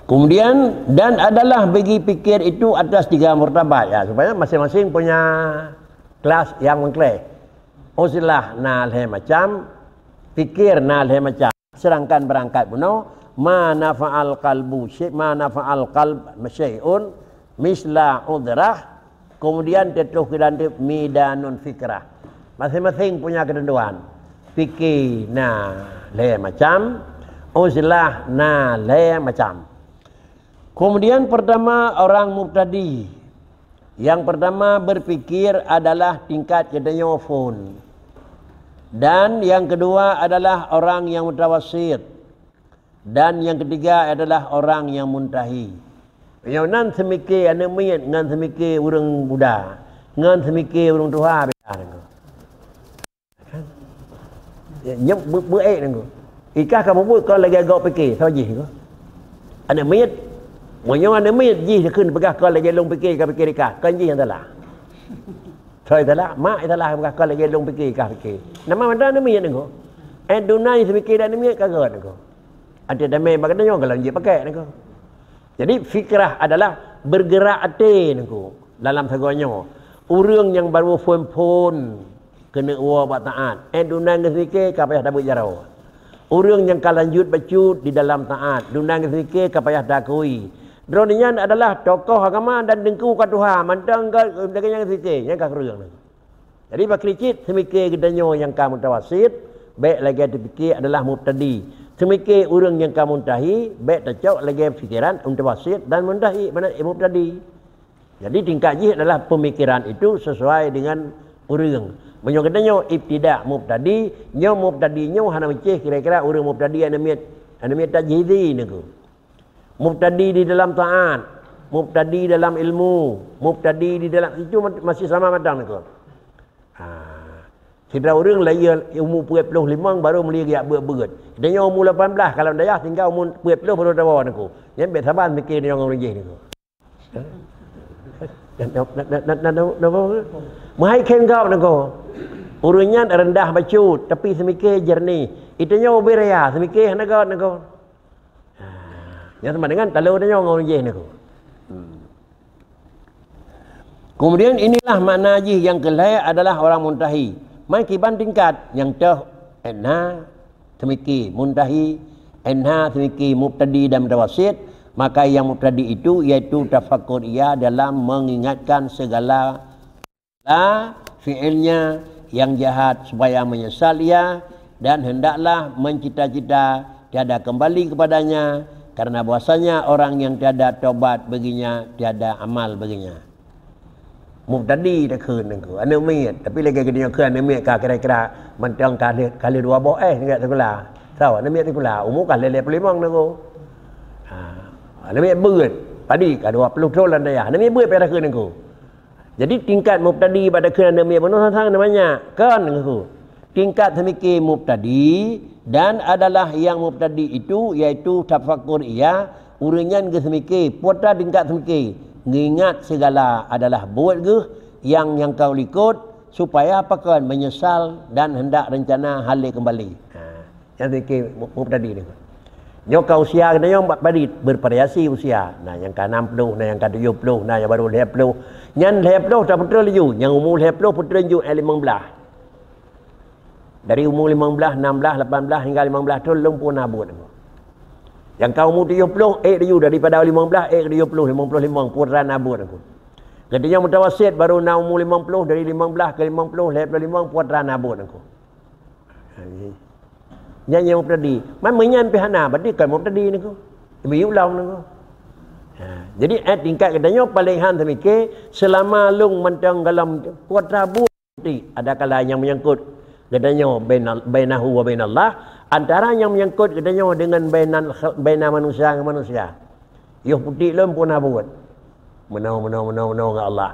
Kemudian, dan adalah bagi pikir itu atas tiga martabat, ya, supaya masing-masing punya kelas yang mengkleh. Uzlah na lhèe macam, pikir na lhèe macam. Sedangkan beurangkat bunoe, ma nafa'al qalbu syai-, ma nafa'al qalb syai'un misla uzlah, kemudian teutroh keu dalam midanun fikrah. Masing-masing punya keuteuntuan. Pike na lhèe macam, uzlah na lhèe macam. Kemudian pertama orang mubtadi. Yang pertama berpikir adalah tingkat geutanyoe phon. Dan yang kedua adalah orang yang mutawasit. Dan yang ketiga adalah orang yang muntahi. Nyang nan seumike aneuk miet ngon seumike ureueng muda, ngon seumike ureueng tuha beda nangko. Nyoe beu-, beuék nangko. Ikah ka mubuet kon lagèe gob pike, soe jih nangko? Aneuk miet. Meunyoe aneuk miet jih kheun peugah kon lagèe lôn pike ka pike ikah, kon jih nyang salah. Soe salah? Mak salah peugah kon lagèe lôn pike ikah pike. Nama mantong aneuk miet nangko? Eh, duna nyang seumike dan aneuk miet ka gèt nangko. Até damé bak geutanyoe galom jipakèk nangko. Jadi fikrah adalah bergerak até nangko dalam sagoe nyoe. Ureueng nyang baru phon-phon keuneuk woe bak taat, eh duna geusike ka payah tabeuet jaroe. Ureueng nyang ka lanjut bacut di dalam taat, duna geusike ka payah takui. Droeneuh nyan adalah tokoh agama dan teungku ka tuha, mantong ka lagèe nyang geusike, nyan ka kureueng nangko. Jadi, bak keuneuk cit, seumike geutanyoe nyang ka mutawasit, bèk lagèe tapike adalah mubtadi. Seumike ureueng nyang ka muntahi, bèk tacok lagèe pikeran mutawasit dan muntahi, mana, eh, mubtadi. Jadi, tingkat jih adalah pemikiran itu sesuai dengan ureueng. Meunyoe geutanyoe ibtida mubtadi, nyoe mubtadi nyoe hana meucéh kira-kira ureueng mubtadi aneuk miet, aneuk miet tajhizi nangko. Mubtadi di dalam taat, mubtadi dalam ilmu, mubtadi di dalam, itu ma-, masih sama mantong nangko. Ha. Sidroe ureueng lahé umu peuet ploh limong baru mulai geujak beuet-beuet. Geutanyoe umu lapan blah, kalau dayah tinggai umu peuet ploh baru tawoe nangko. Nyan bèk saban pike nyoe ngon ureueng jih nangko. Meuhai kheun gob nangko. Ureueng nyan rendah bacut, tapi seumike jernih. Geutanyoe ubé raya, seumike hana gèt nangko. Ha, nyan sama dengan talo tanyoe ngon ureueng jih nangko. Hmm. Kemudian inilah makna jih nyang keulhèe adalah orang muntahi. Man kiban tingkat nyang toh, eh, na seumike muntahi, eh, na seumike mubtadi dan mutawasit, maka yang mubtadi itu yaitu tafakkur ia dalam mengingatkan segala la fi'ilnya yang jahat supaya menyesal ia, dan hendaklah mencita-cita tiada kembali kepadanya, karena bahwasanya orang yang tiada tobat baginya tiada amal baginya. Mubtadi takheun nangko, aneuk miet, tapi lagèe geutanyoe kheun aneuk miet ka kira-kira mantong ka lheueh, ka lheueh dua boh eh, ingat sikula. Tau, aneuk miet sikula, umu ka lhèe peuet ploh limong nangko. Ha, aneuk miet beuet. Tadi ka dua ploh thon lam dayah. Aneuk miet beuet payah takheun Teungku. Jadi tingkat mubtadi bak takheun aneuk miet bunoe sang-sang na manyak. Kon Teungku. Tingkat seumike mubtadi dan adalah nyang mubtadi itu yaitu tafakur ia, ureuëng nyan geuseumike, putra tingkat seumike, ngeuingat segala adalah buet geuh nyang nyang ka likot, supaya pakon menyesal dan hendak rencana hale kembali. Ha. Nyang seumike mu-, mubtadi ni. Nyoe ka usia geutanyoe ba-, badi bervariasi usia. Na nyang ka enam puluh, na nyang ka tujuh puluh, na nyang baru lhèe puluh. Nyan lhèe puluh tapeutrön laju, nyang umu lhèe puluh peutrön ju, eh, limong blaih. Dari umu limong blaih, enam blaih, lapan blaih hingga limong blaih thon lom pun na buet. Nyang ka umu tujuh puluh, ék laju daripada limong blaih, ék tujuh puluh, limong puluh limong, pun na buet. Geutanyoe mutawasit baru na umu limong puluh, dari limong blaih ke limong puluh, lhèe puluh limong, pun na buet. Nyan nyang mubtadi. Man meunyan pih hana, berarti kon mubtadi Teungku. Miyup lom Teungku. Ha, jadi, eh, tingkat geutanyoe paleng han seumike, seulama lôn mantong golom putra buet, adakala nyang menyangkut geutanyoe baina-, bainahu wa bainallah, antara nyang menyangkut geutanyoe deungon bainal kha-, baina manusia ngon manusia. Yoh putik lôn pun na buet. Meunoe, meunoe, meunoe, meunoe ngon Allah.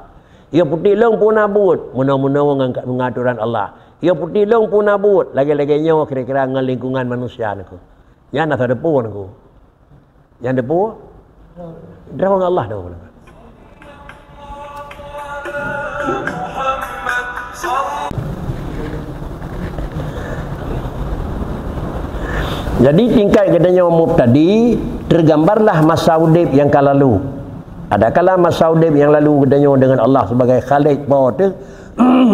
Yoh putik lôn pun na buet. Meunoe, meunoe ngon ka-, ngon aturan Allah. Yoh putik lôn pun na buet. Lagèe-lagèe nyoe kira-kira ngon lingkungan manusia Teungku. Nyan na sadeue pun Teungku. Nyan deue pun? Droe ngon Allah deue. Jadi, tingkat geutanyoe mubtadi, teugambarlah masa udép nyang ka lalu. Adakala masa udép nyang lalu geutanyoe deungon Allah sebagai Khalik Po teuh,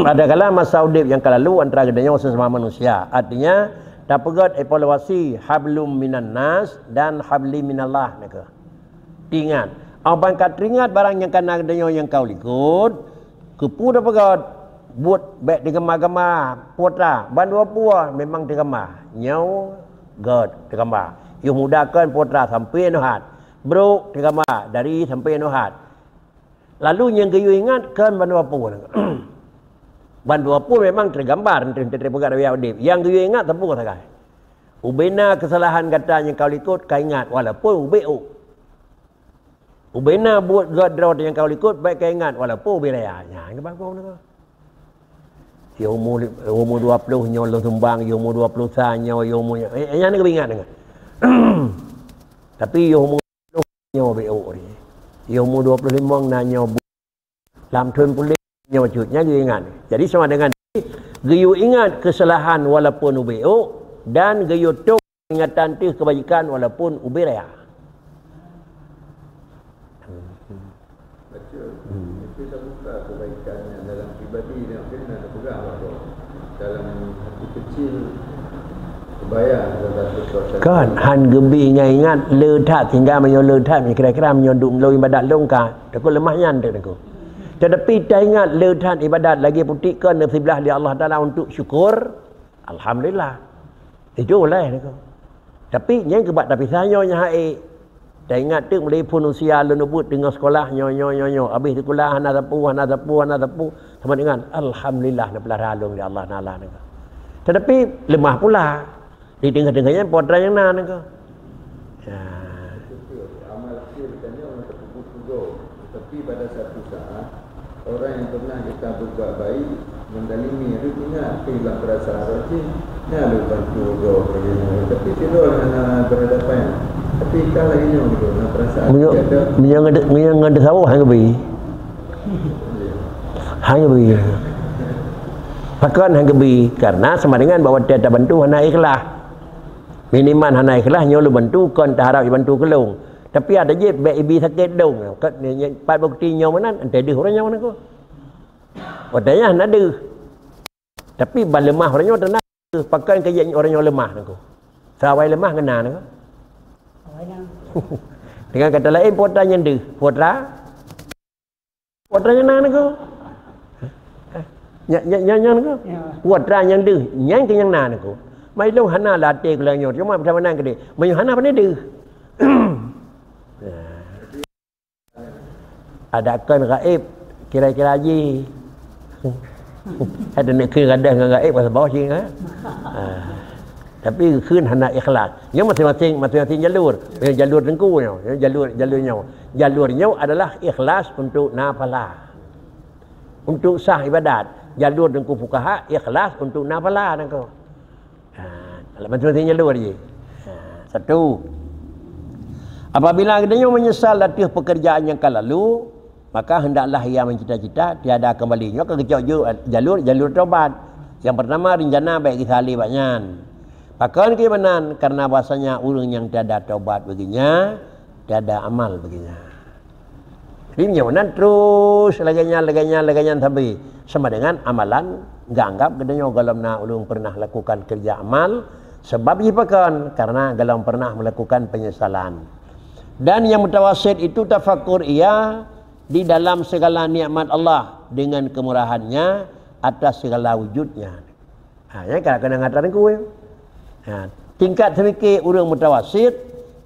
adakala masa udép nyang ka lalu antara geutanyoe sesama manusia. Artinya, tapeugöt evaluasi hablum minan nas dan habli minallah nyan keuh. Teuingat, 'oh ban ka teuingat barang nyang ka na geutanyoe nyang ka u likot, keupeue tapeugöt, buet bèk teugama-gama, putra, bandua pue memang teugama. Nyoe göt teugama. Yoh muda kon putra sampoe neuhat. Brôk teugama dari sampoe neuhat. Lalu nyang geuyue ingat kon bandua pue. Bandua pue memang teugambar, teupeugah dari udép. Nyang geuyue ingat sapeue sagai. Ubena keusalahan gata nyang ka u likot ka ingat, walaupun ubé ôk. Ubena buet göt droe nyang ka u likot bèk ka ingat, walaupun ubé raya. Nyan keuh bagoe nyoe. Yoh umu li-, umu dua ploh nyoe lôn sumbang, yoh umu dua ploh sa nyoe, yoh umu nyoe. Eh, nyan keuh ingat deungon. Tapi yoh umu nyoe bé ôk ri. Yoh umu dua ploh limong na nyoe bu-, lam thôn puléh nyoe cut, nyan geuyue ingat. Jadi sama dengan geuyue ingat keusalahan walaupun ubé ôk dan geuyue tôp ingatan teuh keubajikan walaupun ubé raya. Betul. Hmm. Itu terbuka kebaikannya dalam pribadi yang kena terpegang, dalam hati kecil kebayang terhadap kekuasaan. Kan, han geubi nyan ingat le that, sehingga meunyoe le that, kira-kira meunyoe duek lôn ibadat lôn ka, takot leumah nyan teuh Teungku. Tetapi taingat le that ibadat lagèe putik kon neusiblah lé Allah Taala untuk syukur, alhamdulillah. Itu boleh Teungku. Tapi nyan keuh bak tapisah nyoe nyang hai. Taingat teuk mulai phon usia lôn buet teungoh sekolah nyoe, nyoe, nyoe, nyoe. Habéh sekolah hana sapeue, hana sapeue, hana sapeue. Sama dengan alhamdulillah neupeulara lôn lé Allah Taala nyoe. Tetapi leumah pula. Di teungoh-teungoh nyan po atra nyang na nyoe. Ya. Amal kecil tanyong untuk peugot-peugot. Tapi pada satu saat, orang yang pernah kita berbuat baik, mendalimi, ada ingat ke dalam perasaan rajin, ya, lu bantu dia, tapi tidur hana berhadapan. Tapi kan lagi nyoe gitu, dalam perasaan Meunyoe, tidak ada. Meunyoe ngon de-, meunyoe ngon desawah hang geubi. Hang geubi. Pakon hang geubi? Karena sama dengan bahwa tiada bantu hana ikhlas. Minimal hana ikhlas nyoe lôn bantu, kon taharap jibantu keu lôn. Tapi ada jih bèk ibi sakét dong. Kat ni, ni, pat bukti nyoe meunan, entah deuh ureueng nyoe meunan ko. Watèe nyan hana deuh. Tapi ban leumah ureueng nyoe teunak deuh, pakon keu jeuet ureueng nyoe leumah nyan ko. Sawai leumah ngeuna nyan ko. Dengan kata laén, po atra nyang deuh, po atra Po atra nyang na nyan ko. Nya, nya, nya, nya nyan ko. Ya. Po atra nyang deuh, nyan keuh nyang na nyan ko. Mai lôn hana lam até keu lagèe nyoe, cuma peutameunan keudéh. Meunyoe hana, pane deuh. Ada kon gaéb, kira-kira jih. Ada neuk keu gadoh ngon gaéb, ka saboh cit, ha? Ha. Tapi kheun hana ikhlas. Nyoe masing-masing, masing-masing jalur. Nyoe jalur teungku nyoe, nyoe jalur, jalur nyoe. Jalur nyoe adalah ikhlas untuk na pahala. Untuk sah ibadat. Jalur teungku fukaha ikhlas untuk na pahala teungku. Ha, dalam masing-masing jalur je. Ha, satu. Apabila geutanyoe menyesal ateueh pekerjaan nyang ka lalu, maka hendaklah ia mencita-cita tiada kembali. Nyoe ka geucok ju-, jalur, jalur tobat. Yang pertama, rencana baik kisah lé bak nyan. Pakon keu meunan? Karena bahasanya ureuëng nyang tiada tobat baginya, tiada amal baginya. Jadi, meunyoe meunan terus lagée nyan, lagée nyan, lagée nyan sabe, sama dengan amalan geuanggap geutanyoe golom na ulôn pernah lakukan kerja amal, sebab jih pakon? Karena golom pernah melakukan penyesalan. Dan yang mutawasit itu tafakur ia di dalam segala nikmat Allah dengan kemurahan-Nya atas segala wujudnya. Ha, nyan ka keunan atra teungku. Ha, tingkat seumike ureuëng mutawasit,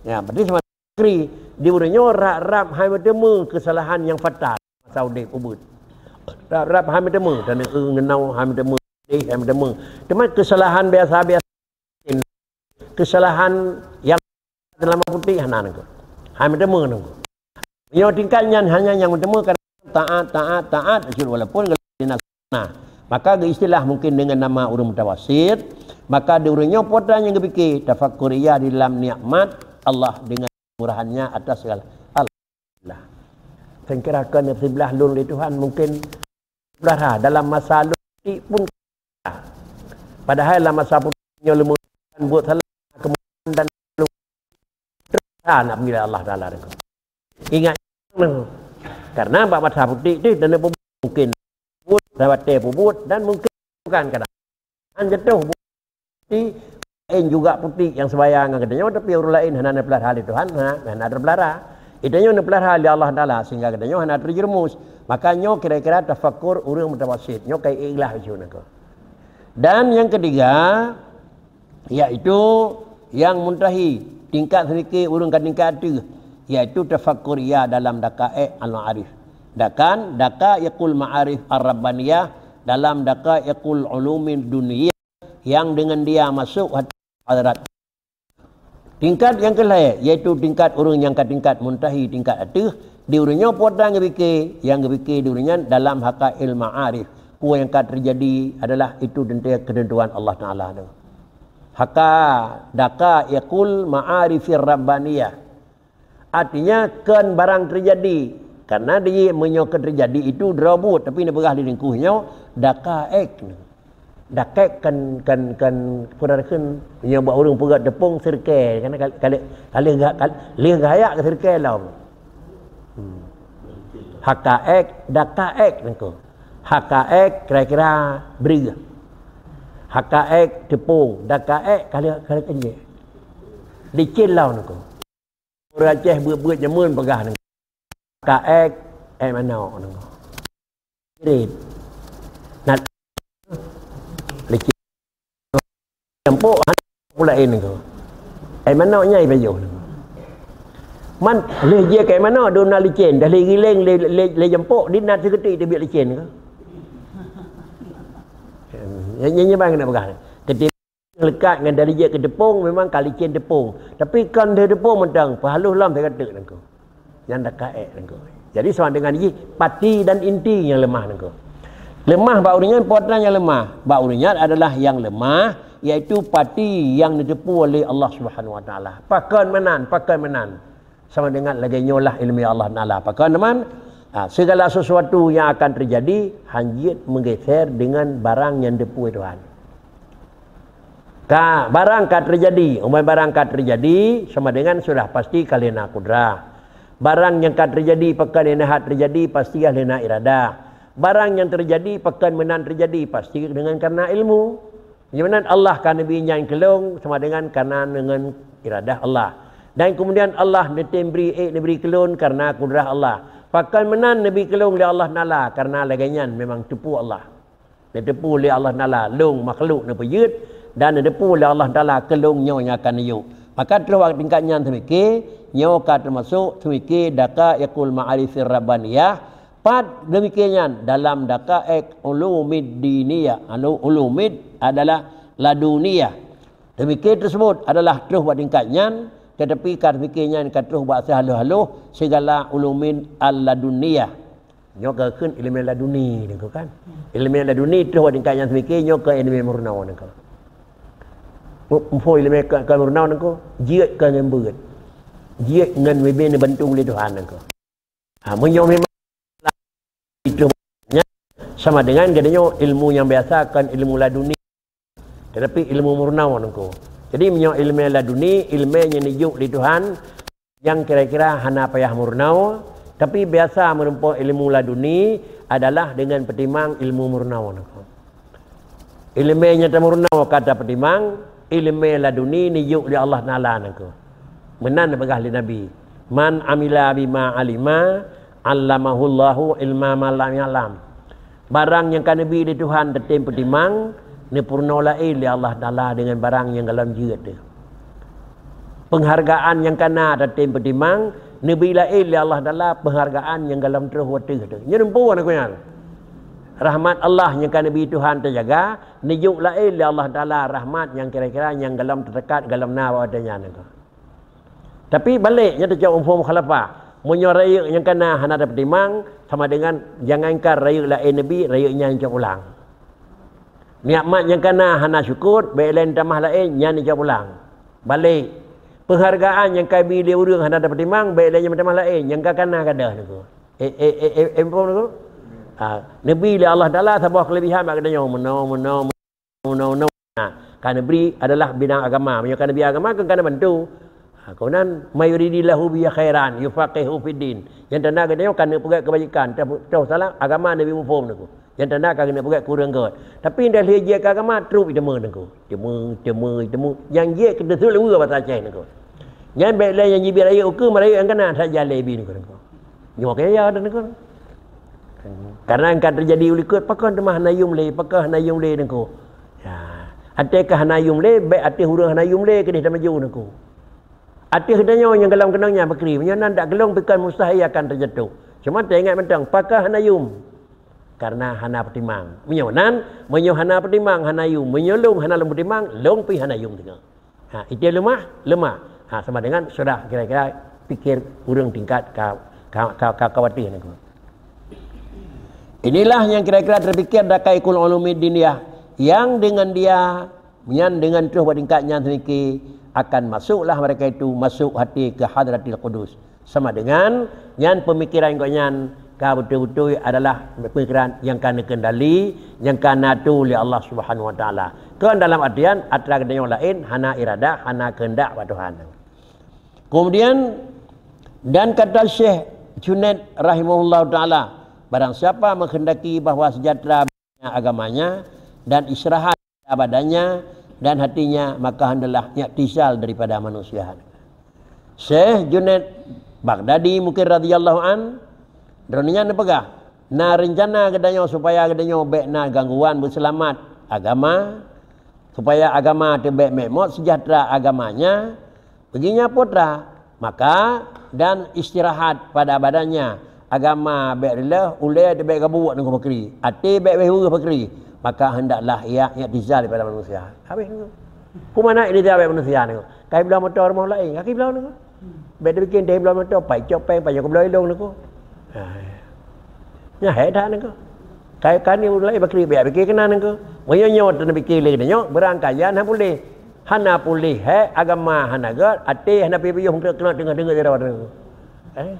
ya, berarti sama kri, di ureuëng nyoe rab-rab hai meuteumé kesalahan nyang fatal masa udeb ubeuet. Rab-rab hai meuteumé, dan ngeunau hai meuteumé, eh, hai meuteumé. Teuma kesalahan biasa-biasa, kesalahan nyang Seulama putéh hana nangko. Hai meuteumé nangko. Nyoe tingkat nyan hanya nyang meuteumé kan taat, taat, taat, walaupun geulak dinas. Nah, maka geuistilah mungkin dengan nama ureuëng mutawasit, maka di ureuëng nyoe po atra nyang geupike, tafakur ia di dalam nikmat Allah dengan murahan-Nya atas segala. Alhamdulillah. Saya kira kena siblah lôn lé Tuhan mungkin Peulahra dalam masa lôn putéh pun. Padahai lam masa putéh nyoe leumo buet salah, kemudian dan lôn terpaksa nak meunilai Allah Taala deungon. Ingat, karena bak masa putéh tu dan mungkin buet, sahabat pubuet dan mungkin bukan kadang. An jatuh putéh, laén juga putéh nyang sebaya ngon geutanyoe, tapi ureuëng laén hana neupeulara lé Tuhan, hana, hana teupeulara. Geutanyoe neupeulara lé Allah Taala sehingga geutanyoe hana terjerumus. Maka nyoe kira-kira tafakur ureuëng mutawasit. Nyoe kai ikhlas ujoe nangko. Dan yang ketiga, yaitu yang muntahi, tingkat seumike ureuëng ka tingkat ateueh, yaitu tafakur ia dalam daqaiq al-ma'arif. Dakan, daqaiqul ma'arif ar-rabbaniyah, dalam daqaiqul ulumid dunia. Yang dengan dia masuk hat-, hadrat. Tingkat yang kelhée, yaitu tingkat ureuëng nyang ka tingkat muntahi, tingkat ateueh, di ureuëng nyoe po atra geupike, nyang geupike di ureuëng nyan dalam haqaiqil ma'arif. Peue nyang ka terjadi adalah itu teuntang ketentuan Allah Taala tu. Haka daqaiqul ma'arifir rabbaniyah. Artinya, kon barang terjadi. Karena di meunyoe kon terjadi itu droe buet, tapi neupeugah lé teungku nyoe daqaiq. Daqaiq kan, kan, kan, peue kheun, meunyoe bak ureuëng peugah teupông sirke, kan kali, kali, kali ga-, kali, lheueh geuhayak keu sirke lom. Hmm. Haqaiq, daqaiq nangko. Haqaiq kira-kira breueh. Haqaiq teupông, daqaiq kali, kali keunjek. Licén lom nangko. Ureuëng Aceh beuet-beuet jameun peugah nangko. Kaék, ék manok nangko. Irit. Nat. Licin. Jampok, hana pula laén nangko. Ék manok nyai pajoh nangko. Man, lheueh jih ék manok, dum na licin. Dah lé giléng, lé, lé, lé jampok, di na sikeutik teubiet licin nangko. Nyan, nyan, nyan bang keuneuk peugah. Keuti- Leukat ngon dari jeuet keu teupông, memang ka licén teupông. Tapi kon lheueh teupông mantong, peuhalôh lom sigoe teuk nangko. Nyan daqaiq nangko. Jadi, sama dengan jih, pati dan inti nyang leumah nangko. Leumah bak ureuëng nyan, po atra nyang leumah. Bak ureuëng nyan adalah nyang leumah, yaitu pati nyang neuteupeue lé Allah Subhanahu Wa Taala. Pakon meunan, pakon meunan. Sama dengan lagée nyoe lah ilmu Allah Taala. Pakon teuma? Ha, segala sesuatu yang akan terjadi, hanjeuet meugeser dengan barang nyang teupeue Tuhan. Ka, barang ka terjadi. Umai barang ka terjadi, sama dengan sudah pasti ka lheueh na kudrah. Barang nyang ka terjadi, pakon nyang hat terjadi, pasti ka lheueh na iradah. Barang nyang terjadi, pakon meunan terjadi, pasti dengan karena ilmu. Nyang meunan Allah ka neubri nyan keu lôn sama dengan karena dengan iradah Allah. Dan kemudian Allah neutem bri ék neubri keu lôn karena kudrah Allah. Pakon meunan neubri keu lôn lé Allah Taala, karena lagée nyan memang teupeue Allah. Neuteupeue lé Allah Taala lôn makhluk neupeujeuet, dan neuteupeue lé Allah Taala keu lôn nyoe nyang akan neuyue. Maka troh bak tingkat nyan seumike, nyoe ka teumasok seumike daqaiqul ma'arifir rabbaniyah, Pat demikian nyan dalam daqaiq ulumid diniyah, ulu-, ulumid adalah laduniyah. Teumike teusebut adalah troh bak tingkat nyan, teutapi ka teumike nyan ka troh bak seuhaloh-haloh sigala ulumin al-ladunniyah. Nyoe ka kheun ileumé laduni nangko kan. Ileumé laduni troh bak tingkat nyang teumike nyoe ka ileumé meurunoe nangko. Mu-, muphom ileumé ka, ka meurunoe nangko, jeuet ka ngon beuet. Jeuet ngon bibée neubantu lé Tuhan nangko. Ha, meunyoe memang itu sama dengan geutanyoe ilmu nyang biasa kon ilmu laduni, tetapi ilmu meurunoe nangko. Jadi meunyoe ileumé laduni, ileumé nyang neujok lé Tuhan, nyang kira-kira hana payah meurunoe, tapi biasa meureumpok ilmu laduni adalah dengan peutimang ilmu meurunoe nangko. Ileumé nyang tameurunoe ka tapeutimang, ileumé laduni neujok lé Allah Taala nangko. Meunan neupeugah lé Nabi, "Man amila bima alima, allamahullahu ilma ma lam ya'lam." Barang nyang ka neubi lé Tuhan tatem peutimang, neupeurunoe laén lé Allah Taala deungon barang nyang gohlom jeuet teuh. Peunghargaan nyang ka na tatem peutimang, neubi laén lé Allah Taala peunghargaan nyang gohlom troh watée teuh. Nyoe dumpeue nangko nyan. Rahmat Allah nyang ka neubi Tuhan tajaga, neujok laén lé Allah Taala rahmat nyang kira-kira nyang gohlom teudekat gohlom na bak watée nyan nangko. Tapi balek, nyan teucok muphom mukhalafah. Meunyoe rayeuk nyang ka na hana tapeutimang, sama dengan jangankan rayeuk laén neubi, rayeuk nyan cok pulang. Nikmat nyang ka na hana syukur, bék lé neutamah laén, nyan neucok pulang. Balek. Peunghargaan nyang ka bi lé ureuëng hana tapeutimang, bék lé nyan meutamah laén, nyang ka, ka na gadôh nangko. Eh, eh, eh, eh, eh, muphom nangko? Ha, neubi lé Allah Taala saboh keulebihan bak geutanyoe, meunoe, meunoe, meunoe, meunoe. Ha, ka neubri adalah bidang agama. Meunyoe ka neubri agama, kan ka neubantu. Ha, keunan, "May yuridillahu bihi khairan, yufaqihu fiddin." Nyang tanda geutanyoe ka neupeugét keubajikan, teuh, teuh salah, agama neubi muphom nangko. Nyang tanda ka keuneuk peugét kureueng gét. Tapi indai lheueh jeuet keu agama, trok iteumé nangko. Teumé, teumé, teumé. Nyang jeuet keu teuseuleue basa Aceh nangko. Nyan bék lé nyang jibit rayeuk ukeue, meurayeuk nyang kana, saja lé bi nangko, nangko. Nyoe kaya ya nangko. Karena nyang ka teujadi u likot, pakon teuma hana yum lé, pakon hana yum lé nangko. Ya. Até ka hana yum lé, bék até ureuëng hana yum lé keudeh tamaju nangko. Até geutanyoe nyang gohlom keunong nyan pakri. Meunyoe nan dak gohlom, pakon mustahil akan teujatuh. Cuma teuingat mantong, pakon hana yum. Karena hana peutimang. Meunyoe nan, meunyoe hana peutimang, hana yum. Meunyoe lôn hana lôn peutimang, lôn pih hana yum teungoh. Ha, ité leumah, leumah. Ha, sama dengan sudah kira-kira pikir ureuëng tingkat ka, ka, ka, ka, ka watée nangko. Inilah yang kira-kira terpikir dakai kul ulumid diniyah, yang dengan dia, nyan dengan troh bak tingkat nyan seumike, akan masuklah mereka itu masuk hati ke hadratil qudus. Sama dengan nyan pemikiran gobnyan ka beutôi-beutôi adalah pemikiran nyang ka neukendali, nyang ka neuturi lé Allah Subhanahu Wa Taala. Kon dalam artian atra geutanyoe laén, hana iradah, hana keundak bak Tuhan. Kemudian, dan kata Syekh Junaid rahimahullahu taala, barang siapa menghendaki bahwa sejahtera agamanya dan istirahat badannya dan hatinya, maka hendaklah i'tizal daripada manusia. Syekh Junaid Baghdadi mungkin radhiyallahu an, droeneuh nyan neupeugah, na rencana geutanyoe supaya geutanyoe bék na gangguan beuseulamat agama, supaya agama teuh bék meu'mot, sejahtera agamanya, Beginya putra, maka dan istirahat pada badannya. Agama bék riléh, ulée teuh bék gabuek nangko pakri. Até bék wéh ureuëng pakri. Maka hendaklah ia i'tizal daripada manusia. Habis nangko. Peue makna i'tizal daripada manusia nangko? Kai bloe moto rumoh laén, kai bloe nangko. Bék teubikin deh bloe moto, pai cok péng, pai nyoe bloe ilong nangko. Ha. Nyan hai that nangko. Kai kani ureuëng laén pakri, bék pikir keunan nangko. Meunyoe nyoe teuneupikir lé nyoe, beurangkayan hana puléh. Hana puléh, he, agama hana gét, até hana piôh-piôh, meukeunong teungoh-teungoh sidroe. Eh?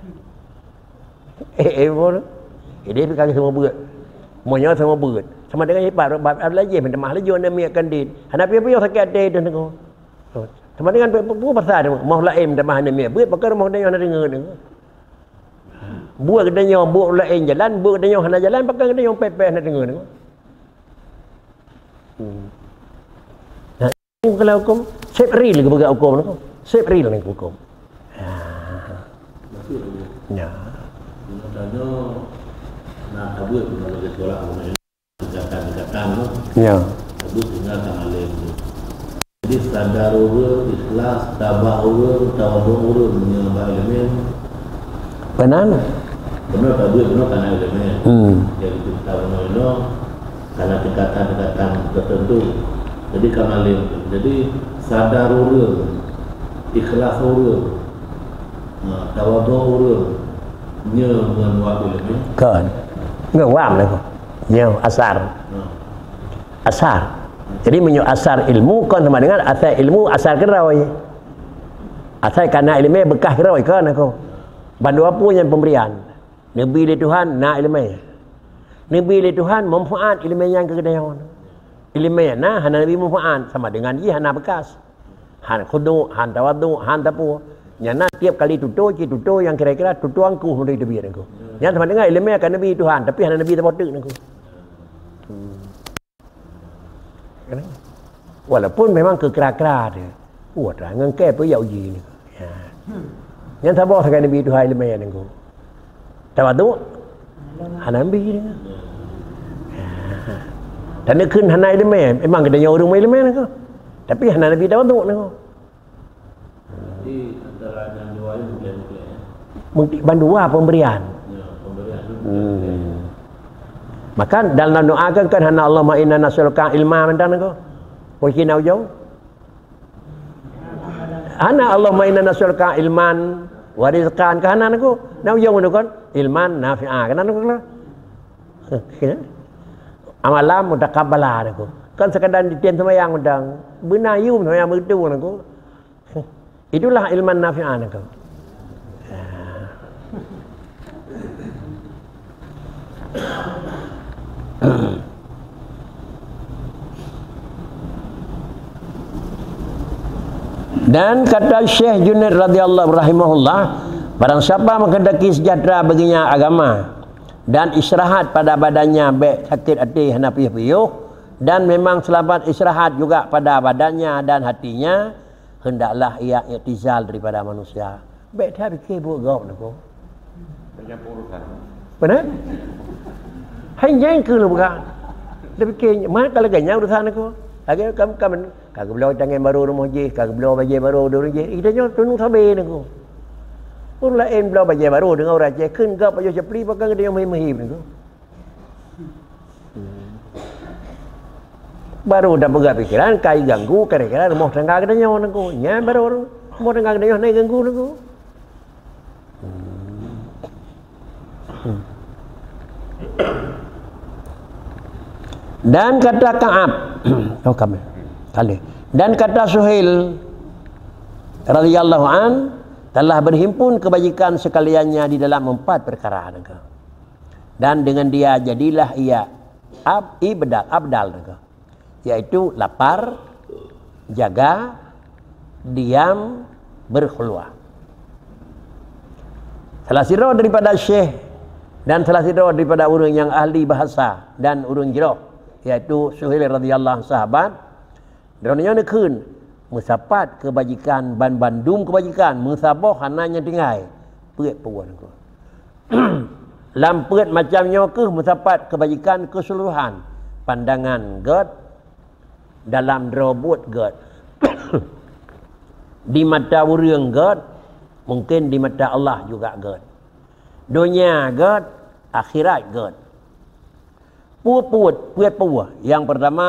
Eh, eh, mon. Idéh pih ka seumeubeut. Meunyoe seumeubeut. Sama dengan ipat, bab, bab lajéh, meutamah laju aneuk miet kan dit. Hana piôh-piôh sakét até teuh nangko. Sama dengan pe-, pe-, peue pasal tu, moh laén meutamah aneuk miet. Beuet pakon rumoh tanyoe hana deungoe tu. Buet geutanyoe, buet laén jalan, buet geutanyoe hana jalan, pakon geutanyoe pét-pét hana deungoe tu. Hmm. Nah, kalau hukum, sép real geupeugah hukum tu. Sép real ni hukum. Ha. Ya. Tanyoe na tabeuet meunyoe lagèe sekolah geutanyoe. Tingkatan-tingkatan tu. Ya. Tabeuet tinggal ka malém tu. Jadi sadar ureueng, ikhlas, tabah ureueng, tawaduk ureueng meunyoe bak ileumèe. Benar. Benar tabeuet benar kana ileumèe. Hmm. Jadi kita benar-benar kana tingkatan-tingkatan tertentu. Jadi ka malém tu. Jadi Sadar ureuëng, ikhlas ureuëng, ha, tawadhu ureuëng, nyoe ngon wab ileumé. Kon. Ngon wab lah ko. Nyoe asar. Ha. Asar. Jadi meunyoe asar ilmu kon sama dengan asar ilmu asar keudroe. Asai kana ileumé beukah keudroe kon aku. Bandua peue nyan pemberian. Neubi lé Tuhan na ileumé. Neubi lé Tuhan manfaat ileumé nyan keu geutanyoe. Ileumé na hana neubi manfaat sama dengan jih hana beukas. Han khudu, han tawadhu, han tapeue. Nyan na tiep kali tutoe, cit tutoe nyang kira-kira tutoe angkuh meunurot teubiet nangku. Nyan sama dengan ileumé ka neubi Tuhan, tapi hana neubi saboh teuk nangku. Hmm. Walaupun memang keu kra-kra tu. Wah, terang ngon kée pun ya uji ni. Ya. Nyan saboh sagai neubi Tuhan ileumé nangku. Tawadhu? Hana bi. Dan neukheun hana ileumé, memang geutanyoe ureuëng meuileumé nangku. Tapi hana neubi tawadhu nangku. Jadi antara nyang dua ni bukan-bukan, ya? Mungkin bandua pemberian. Ya, pemberian tu bukan-bukan. Hmm. Maka dalam doa kan, kan hana Allahumma inna nas'aluka ilma mantong nangku. Pokok na ujong. Hana Allahumma inna nas'aluka ilman wa rizqan, ka hana nangku. Na ujong tu kan ilman nafi'a, ka hana nangku lah. Amalan mutakabbala nangku. Kan sekadar ditém semayang udang. Beuna yum semayang begitu nangku. Itulah ilman nafi'an nangku. Dan kata Syekh Junaid radhiyallahu rahimahullah, barang siapa menghendaki sejahtera baginya agama dan istirahat pada badannya, bék sakit hati hana piôh-piôh, dan memang selamat istirahat juga pada badannya dan hatinya, hendaklah ia iktizal daripada manusia. Bék that pike buet gob nangku. Banyak urusan. Benar? Hai nyang keu bukan. Tapi ke mana kalau ganya urusan nangku. Lagi kam kam ka geubloe tangai baru rumoh jih, ka geubloe bajée baru ureuëng jih. Ita nyoe tunung sabe nangku. Ureuëng laén bloe bajée baru deungon ureuëng Aceh kheun gob pajoh capli pakai geutanyoe meuhim-meuhim nangku. Baru dah peugah pikiran, kai ganggu kira-kira rumoh tangga geutanyoe nangku. Nyan baru rumoh tangga geutanyoe hana ganggu nangku. Dan kata Ka'ab, oh, kami, kali. Dan kata Suhail radhiyallahu an, telah berhimpun kebajikan sekaliannya di dalam empat perkara nangku. Dan dengan dia jadilah ia ab, ibdal, abdal nangku, yaitu lapar, jaga, diam, berkhulwah. Salah sidroe daripada syekh dan salah sidroe daripada ureuëng nyang ahli bahasa dan ureuëng jroh, yaitu Suhail radhiyallahu anhu sahabat, droeneuh nyoe neukheun, meusapat keubajikan, ban bandum keubajikan, meusaboh hana nyang tinggai, peuet peue nangku. Lam peuet macam nyoe kheueh meusapat keubajikan keuseuluruhan, pandangan gét, dalam droe buet gét, di mata ureuëng gét, mungken di mata Allah juga gét. Donya gét, akhirat gét. Peuet-peuet, peuet peue. Yang pertama,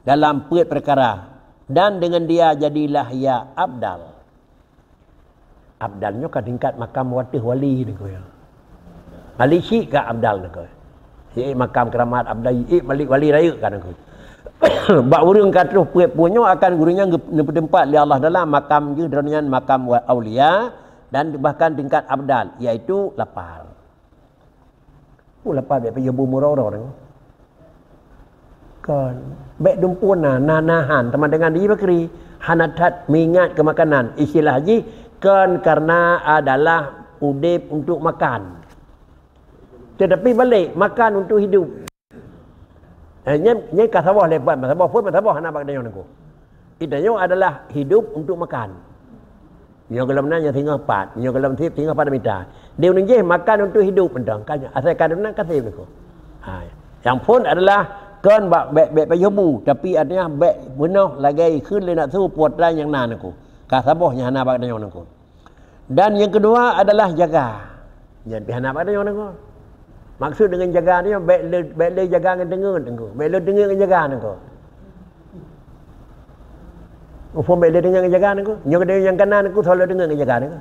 dalam peuet perkara, dan dengan dia jadilah ia abdal. Abdal nyoe ka tingkat makam wateuh wali nangku ya. Wali syik ka abdal nangku. Syik makam keramat abdal, syik wali, wali rayeuk ka nangku. Bak ureuëng ka troh peuet peue nyoe akan gureuëng nyan geu-, neupeuteumpat lé Allah Taala makam jih droeneuh nyan makam wa-, aulia dan bahkan tingkat abdal, yaitu lapar. Peue lapar bék pajoh bu meuroro-ro nyoe. Kon. Bék dumpeue na, na, na han, teuma dengan di bakri. Hana that meuingat keu makanan. Istilah jih, kon karena adalah udeb untuk makan. Tetapi balik, makan untuk hidup. Eh, nyan, nyan ka saboh lé ban, saboh phon, saboh hana bak tanyoe nangku. Tanyoe adalah hidup untuk makan. Nyoe gohlom na nyoe singoh pat, nyoe gohlom sép singoh pat mita. Di ureuëng jih makan untuk hidup mantong. Kan asai ka na ka sép nangku. Ha, nyang phon adalah kon bak bék, bék pajoh bu, tapi artinya bék bunoh lagée kheun lé nafsu putra nyang na nangku. Ka saboh nyang hana bak tanyoe nangku. Dan yang kedua adalah jaga. Nyan pih hana bak tanyoe nangku. Maksud dengan jaga nyoe bék le, bék le jaga ngon teungeut nangku. Bék le teungeut ngon jaga nangku. Muphom bèk lé deungoe ngon jaga nangku. Nyoe geutanyoe nyang kana nangku, soe lé deungoe ngon jaga nangku.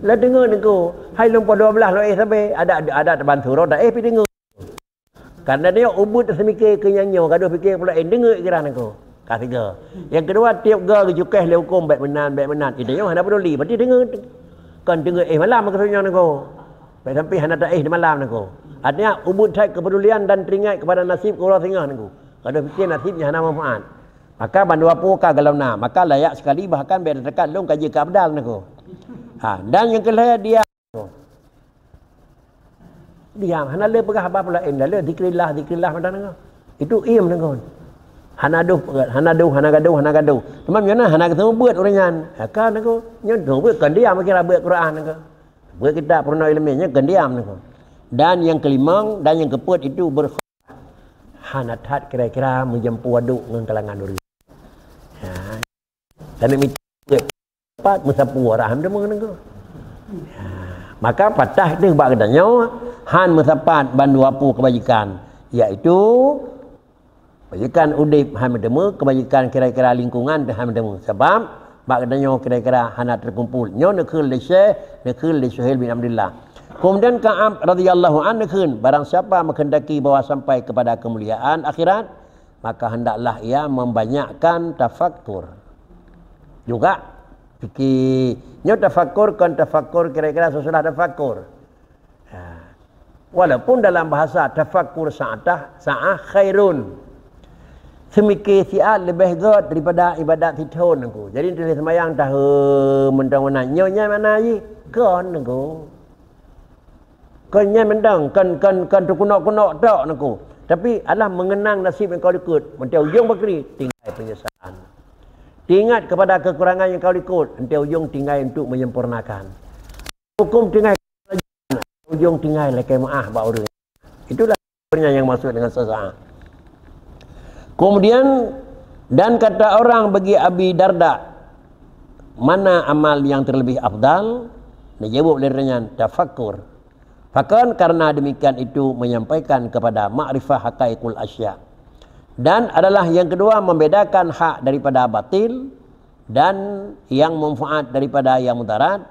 Lé deungoe nangku. Hai lôn poh dua belas lôn éh sabe, adak, adak tabantu rot taéh pih deungoe. Karena nyoe ubit teuseumiké keu nyang nyoe, gadôh piké pula éh deungoe kira nangku. Ka sigoe. Nyang keudua, tiep goe geucukéh lé hukôm bèk meunan, bèk meunan. Geutanyoe hana peuduli, berarti deungoe. Kon deungoe éh malam maksud nyoe nangku. Bèk sampai hana taéh di malam nangku. Artinya, ubit that kepedulian dan teringat kepada nasib keu uroe singoh nangku. Gadôh piké nasib nyang hana manfaat. Maka bandua peue ka golom na, maka layak sekali bahkan bèk teukat lôn ka jeuet keu abdal nangku. Ha, dan nyang keulhèe diam. Diam, hana lé peugah haba peulaén, hana lé zikrillah, zikrillah mantong nangku. Itu iem nangku. Hana dôh, hana dôh, hana gadôh, hana gadôh. Cuma nyoe na hana geuseumeubeuet ureueng nyan. Ha, ka nangku, nyoe dôh beuet kon diam kira beuet Quran nangku. Beuet kitab peurunoe ileumèe nyan kon diam nangku. Dan nyang keulimong dan nyang keupeuet itu ber- Hana that kira-kira meujampu aduk ngon kalangan ureueng. Ha. Dan mita pat meusapeue raham deungoe nangku. Ha. Maka patah deuh bak geutanyoe, han meusapat bandua peue keubajikan, yaitu keubajikan udeb han meuteumé, keubajikan kira-kira lingkungan teuh han meuteumé. Sabab bak geutanyoe kira-kira hana teukumpul. Nyoe neukheun lé Syekh, neukheun lé Suhail bin Abdullah. Kemudian Ka'ab radhiyallahu anhu neukheun, barang siapa menghendaki bahwa sampai kepada kemuliaan akhirat, maka hendaklah ia membanyakkan tafakkur. Juga fikir. Nyoe tafakkur kon tafakkur kira-kira sesudah tafakkur. Ha. Walaupun dalam bahasa tafakkur sa'atah, sa'ah khairun. Seumike siat leubeh gèt daripada ibadat sithon nangku. Jadi tuléh seumayang tahe meuntang meunan. Nyoe nyan makna jih kon nangku. Kon nyan mantong, kon, kon, kon teukunok-kunok tok nangku. Tapi Allah mengenang nasib nyang ka likot. Mantong ujong bakri, tinggai penyesalan. Teringat kepada kekurangan nyang ka likot, mantong ujong tinggai untuk menyempurnakan. Hukum tinggai, ujong tinggai lakèe meu'ah bak ureueng. Itulah sebenarnya yang maksud dengan sesaat. Kemudian, dan kata orang bagi Abi Darda, "Mana amal yang terlebih afdal?" Dijawab lé nyan, "Tafakkur." Bahkan karena demikian itu menyampaikan kepada makrifah haqaiqul asya. Dan adalah yang kedua membedakan hak daripada batil dan yang manfaat daripada yang mudarat,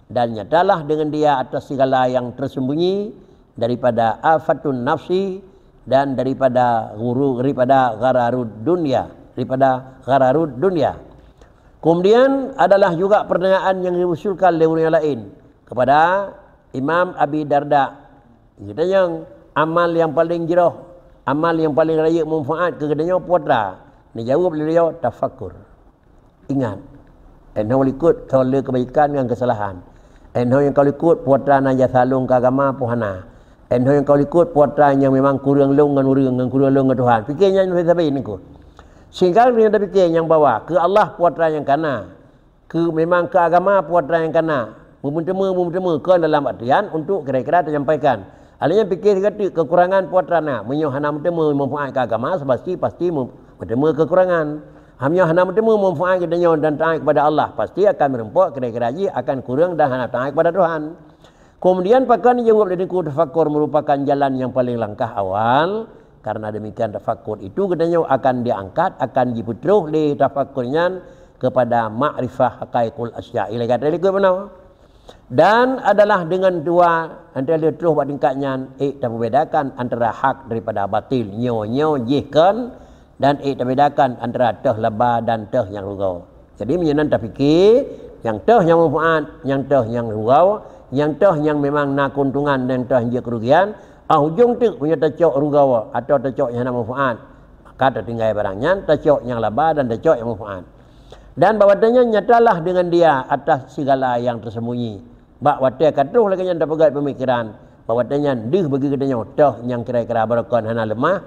dan nyatalah dengan dia atas segala yang tersembunyi daripada afatun nafsi dan daripada guru, daripada ghararud dunia, daripada ghararud dunia. Kemudian adalah juga pertanyaan yang diusulkan oleh orang yang lain kepada Imam Abi Darda. Geutanyoe amal yang paling jroh, amal yang paling rayeuk manfaat keu geutanyoe putra. Dijawab lé beliau, tafakkur. Ingat, 'oh noe likot ka lé keubaikan ngon keusalahan. 'Oh noe nyang ka likot putra na jasa lôn keu agama peue hana. 'Oh noe nyang ka likot putra nyang memang kureueng lôn ngon ureueng, ngon kureueng lôn ngon Tuhan. Pike nyan sabe-sabe nangku. Sehingga meunyoe tapike nyang bahwa keu Allah putra nyang kana, keu memang keu agama putra nyang kana, beumeuteumé, beumeuteumé kon dalam artian untuk kira-kira tanyampaikan. Alèh nyan pike sigoe teuk kekurangan putra na, meunyoe hana meuteumé manfaat keu agama, pasti, pasti meuteumé kekurangan. Meunyoe hana meuteumé manfaat geutanyoe dan taat kepada Allah, pasti akan meureumpok kira-kira jih akan kureueng dan hana taat kepada Tuhan. Kemudian pakon jaweueb lé teungku, tafakkur merupakan jalan yang paling langkah awal. Karena demikian tafakkur itu geutanyoe akan diangkat, akan jipeutroh lé tafakkur nyan kepada makrifah haqaiqul asya. Ilai kata likot meunoe. Dan adalah dengan dua, antara lheueh troh bak tingkat nyan, ék tapeubedakan antara hak daripada batil. Nyoe, nyoe jih kon, dan ék tabedakan antara teuh laba dan teuh nyang rugoe. Jadi meunyoe nan tapike, nyang teuh nyang manfaat, nyang teuh nyang rugoe, nyang teuh nyang memang na keuntungan, nyang teuh nyang jeuet keurugian, ah ujong teuk meunyoe tacok rugoe atawa tacok nyang hana manfaat, maka tatinggai barang nyan, tacok nyang laba dan tacok nyang manfaat. Dan bak watèe nyan nyatalah dengan dia atas segala yang tersembunyi. Bak watèe ka troh lagèe nyan tapeugöt peumikiran, bak watèe nyan deuh bagi geutanyoe teuh nyang kira-kira barokon hana leumah,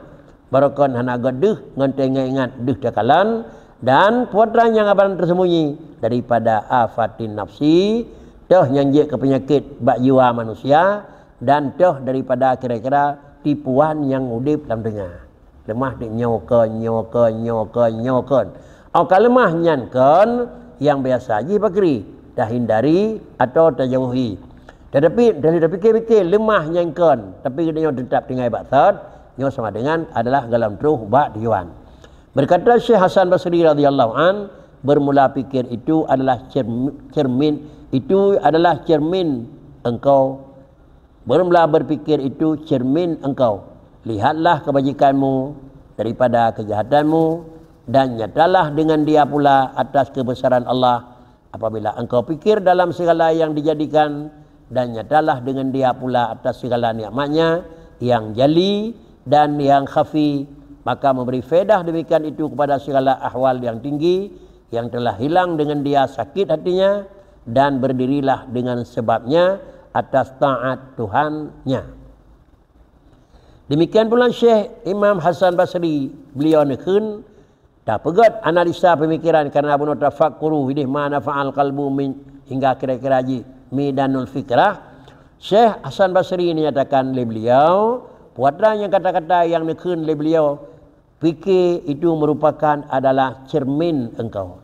barokon hana göt deuh, ngon teuingat-ingat deuh takalon, dan putra nyang hana tersembunyi daripada afatin nafsi, teuh nyang jeuet keu peunyakét bak jiwa manusia, dan teuh daripada kira-kira tipuan nyang udép lam dônya. Leumah teuk nyoe kon, nyoe kon, nyoe kon, nyoe kon. Óh ka leumah nyan kon nyang biasa jih bakri, tahindari atawa tajauhi. Tetapi dari tapike-pike leumah nyan kon, tapi geutanyoe teutap tinggai bak thot, nyoe sama dengan adalah gohlom troh bak tujuan. Berkata Syekh Hasan Basri radhiyallahu an, Bermula pikir itu adalah cerm-, cermin, itu adalah cermin engkau. Bermula berpikir itu cermin engkau. Lihatlah kebajikanmu daripada kejahatanmu, dan nyatalah dengan dia pula atas kebesaran Allah. Apabila engkau pikir dalam segala yang dijadikan, dan nyatalah dengan dia pula atas segala nikmatnya yang jali dan yang khafi, maka memberi faedah demikian itu kepada segala ahwal yang tinggi, yang telah hilang dengan dia sakit hatinya, dan berdirilah dengan sebabnya atas taat Tuhannya. Demikian pula Syekh Imam Hasan Basri, beliau neukheun, tapeugét analisa pemikiran karena bunoe tafakkuru fidih ma nafa'al qalbu min, hingga kira-kira jih midanul fikrah. Syekh Hasan Basri dinyatakan lé beliau, putra nyang kata-kata nyang neukheun lé beliau, pike itu merupakan adalah cermin engkau.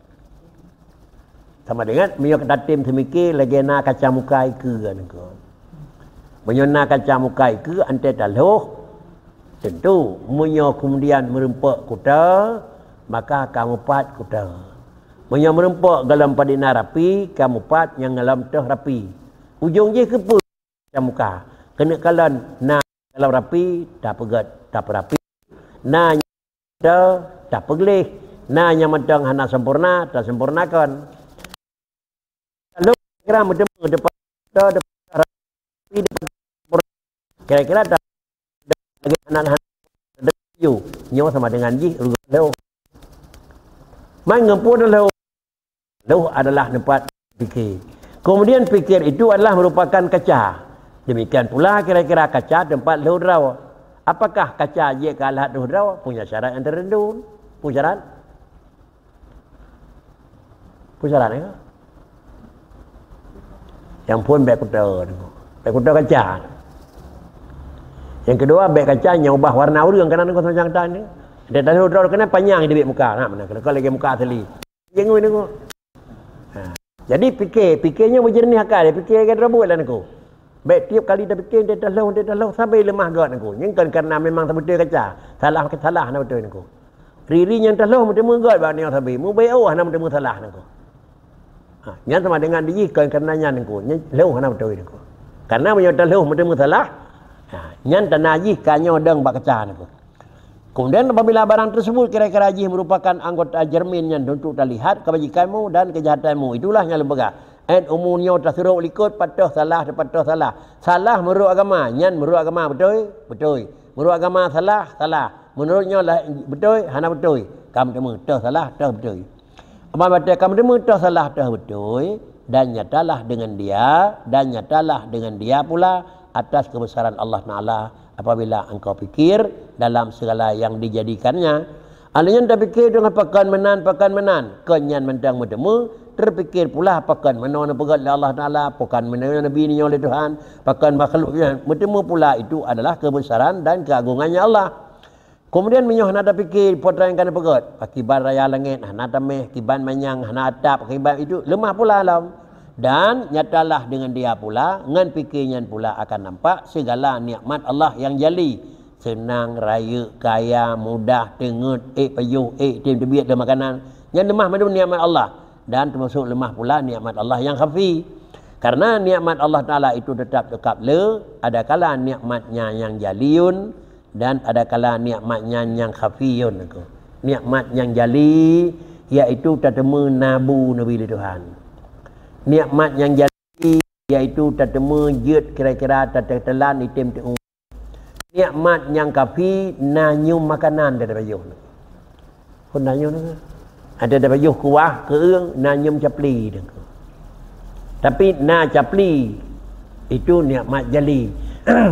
Sama dengan meunyoe tatem seumike lagée na kaca muka ikeue niko. Meunyoe na kaca muka ikeue, antée talhoh, tentu meunyoe keumudian meureumpok kuta, maka ka mupat kuta. Meunyoe meureumpok golom padum na rapi, ka mupat nyang golom toh rapi. Ujong jih keupeue? Kaca muka. Keuneuk kalon na golom rapi, tapeugét, tapeurapi. Na nyang mantong, tapeugleh. Na nyang mantong hana sempurna, tasempurnakon. Lalu kira meuteumé depan, depan rapi, depan sempurna. Kira-kira ta-, lagée hana, hana, hana, nyoe sama dengan jih rugoe lheueh. Man ngon peue lheueh. Lheueh adalah tempat pikir. Kemudian pikir itu adalah merupakan kaca. Demikian pula kira-kira kaca tempat lheueh droe. Apakah kaca jeuet keu alat lheueh droe? Punya syarat nyang teureundum. Peue syarat? Peue syarat, ya? Nyang phôn bék kuto, bék kuto kaca. Nyang keudua, bék kaca nyang ubah warna ureuëng, kana niko macam tan ni. Dia dah lheueh droe keunan panyang di muka, nah, mana kena lagi muka asli. Jengui niko. Ha. Jadi pike, pike nyoe beujeureunih akai, pike lagée droe buet lah niko. Bék tiep kali tapike, "Nte talhoh, nte talhoh," sabe leumah gét niko. Nyan kon karena memang sabeutôi kaca. Salah ke salah hana beutôi niko. Riri nyang talhoh meuteumé gét bak nyoe sabe. Mubeuet oh hana meuteumé salah niko. Ha, nyan sama dengan dijih kon karena nyan niko. Nyan lhoh hana beutôi niko. Karena meunyoe talhoh meuteumé salah, ha, nyan tanda jih ka nyoe dong bak kaca niko. Kemudian apabila barang tersebut kira-kira jih merupakan anggota cermin nyang untuk talihat kebajikanmu dan kejahatanmu, itulah nyang lôn peugah. Ét umu nyoe tasurok likot, patoh salah, tapatoh salah. Salah meunurot agama, nyan meunurot agama beutôi? Beutôi. Meunurot agama salah? Salah. Meunurot nyoe lah beutôi? Hana beutôi. Ka meuteumé, toh salah, toh beutôi. Amat batée ka meuteumé toh salah toh beutôi, dan nyatalah dengan dia, dan nyatalah dengan dia pula atas kebesaran Allah Taala apabila engkau pikir dalam segala yang dijadikannya. Alheuh nyan tapike deungon pakon meunan, pakon meunan, kon nyan mantong meuteumé, teupike pula pakon meunoe neupeugét lé Allah Taala, pakon meunoe Nabi nyoe lé Tuhan, pakon makhluk nyan, meuteumé pula itu adalah kebesaran dan keagungannya Allah. Keumudian meunyoe hana tapike peue nyang ka neupeugét, akiban raya langét hana taméh, kiban manyang hana atap, akiban itu leumah pula lom. Dan nyatalah dengan dia pula, ngon pike nyan pula akan nampak segala nikmat Allah nyang jali. Seunang, rayeuk, kaya, mudah, teungeut, ék pajoh, ék tem teubiet dan makanan. Nyan leumah mandum nikmat Allah. Dan teumasok leumah pula nikmat Allah nyang khafi. Karena nikmat Allah Taala itu tetap teuka le, adakala nikmat nyan nyang jali yun, dan adakala nikmat nyan nyang khafi yun niko. Nikmat nyang jali, yaitu tateumé na bu neubi lé Tuhan. Nikmat nyang jali, yaitu tateumé jeuet kira-kira tateutelan item teu. Nikmat nyang khafi na nyium makanan dari bayoh. Pun na nyium. Ada dari bayoh kuah, keueung, na nyium capli. Tapi na capli, itu nikmat jali.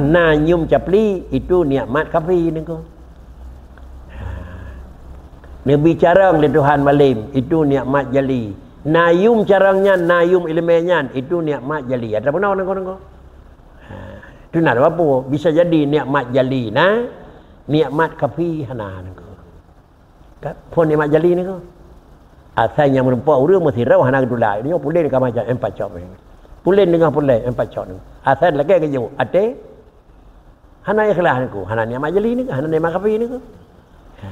Na nyium capli, itu nikmat khafi niko. Neubi carông lé Tuhan malem, itu nikmat jali. Na yum carông nyan, na yum ileumé nyan, itu nikmat jali. Atra peunoh niko-niko. Ha, tu na dua peue. Bisa jadi nikmat jali na, nikmat khafi hana niko. Ka, phon nikmat jali niko. Asai nyang meurumpok ureuëng meusidroe hana geutulak. Nyoe pulen ka macam empat cok. Pulen deungoh pulen empat cok niko. Asai lakée geujok até hana ikhlas niko, hana nikmat jali niko, hana nikmat khafi niko. Ha.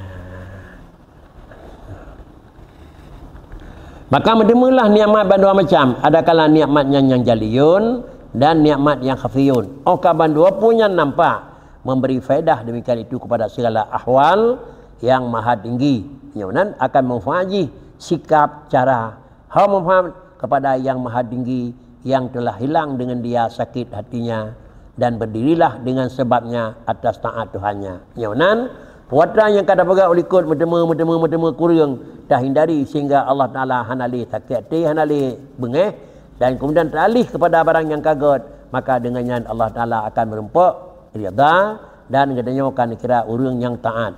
Maka meuteumeulaih nikmat bandua macam, adakala nikmat nyan nyang jaliyun dan nikmat nyang khafiyun. Óh ka bandua pun nyan nampak memberi faedah demikian itu kepada segala ahwal yang maha tinggi. Nyoe nan akan manfaat jih sikap cara haba manfaat kepada yang maha tinggi yang telah hilang dengan dia sakit hatinya dan berdirilah dengan sebabnya atas taat Tuhannya. Nyoe nan puasa nyang ka tapeugah ulikot meuteumé meuteumé meuteumé kureueng tahindari sehingga Allah Taala hana lé sakét até hana lé beungéh dan kemudian taalih kepada barang nyang ka gét, maka dengan nyan Allah Taala akan meureumpok ridha dan geutanyoe akan dikira ureuëng nyang taat.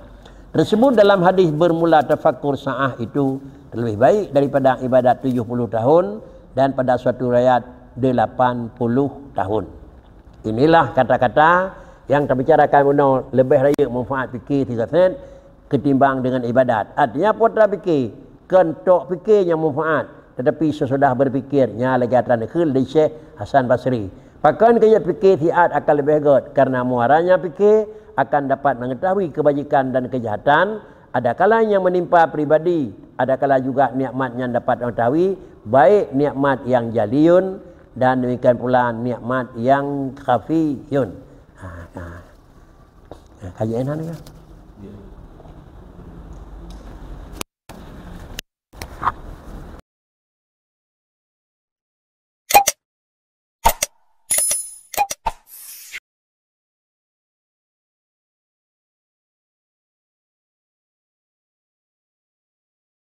Tersebut dalam hadis bermula tafakur saah itu lebih baik daripada ibadat tujuh puluh tahun dan pada suatu riwayat delapan puluh tahun. Inilah kata-kata yang terbicarakan bunoe lebih rayeuk manfaat fikir tiga set ketimbang dengan ibadat. Artinya apa telah fikir? Kentok fikir yang manfaat. Tetapi sesudah berpikir, nya lagi atan khil di Syekh Hasan Basri. Pakon kaya fikir siat akan lebih gét karena muaranya fikir akan dapat mengetahui kebajikan dan kejahatan, adakala yang menimpa pribadi, adakala juga nikmat yang dapat mengetahui baik nikmat yang jaliyun dan demikian pula nikmat yang khafiyun. Ha, ha. Ha, kaji enak ni kan?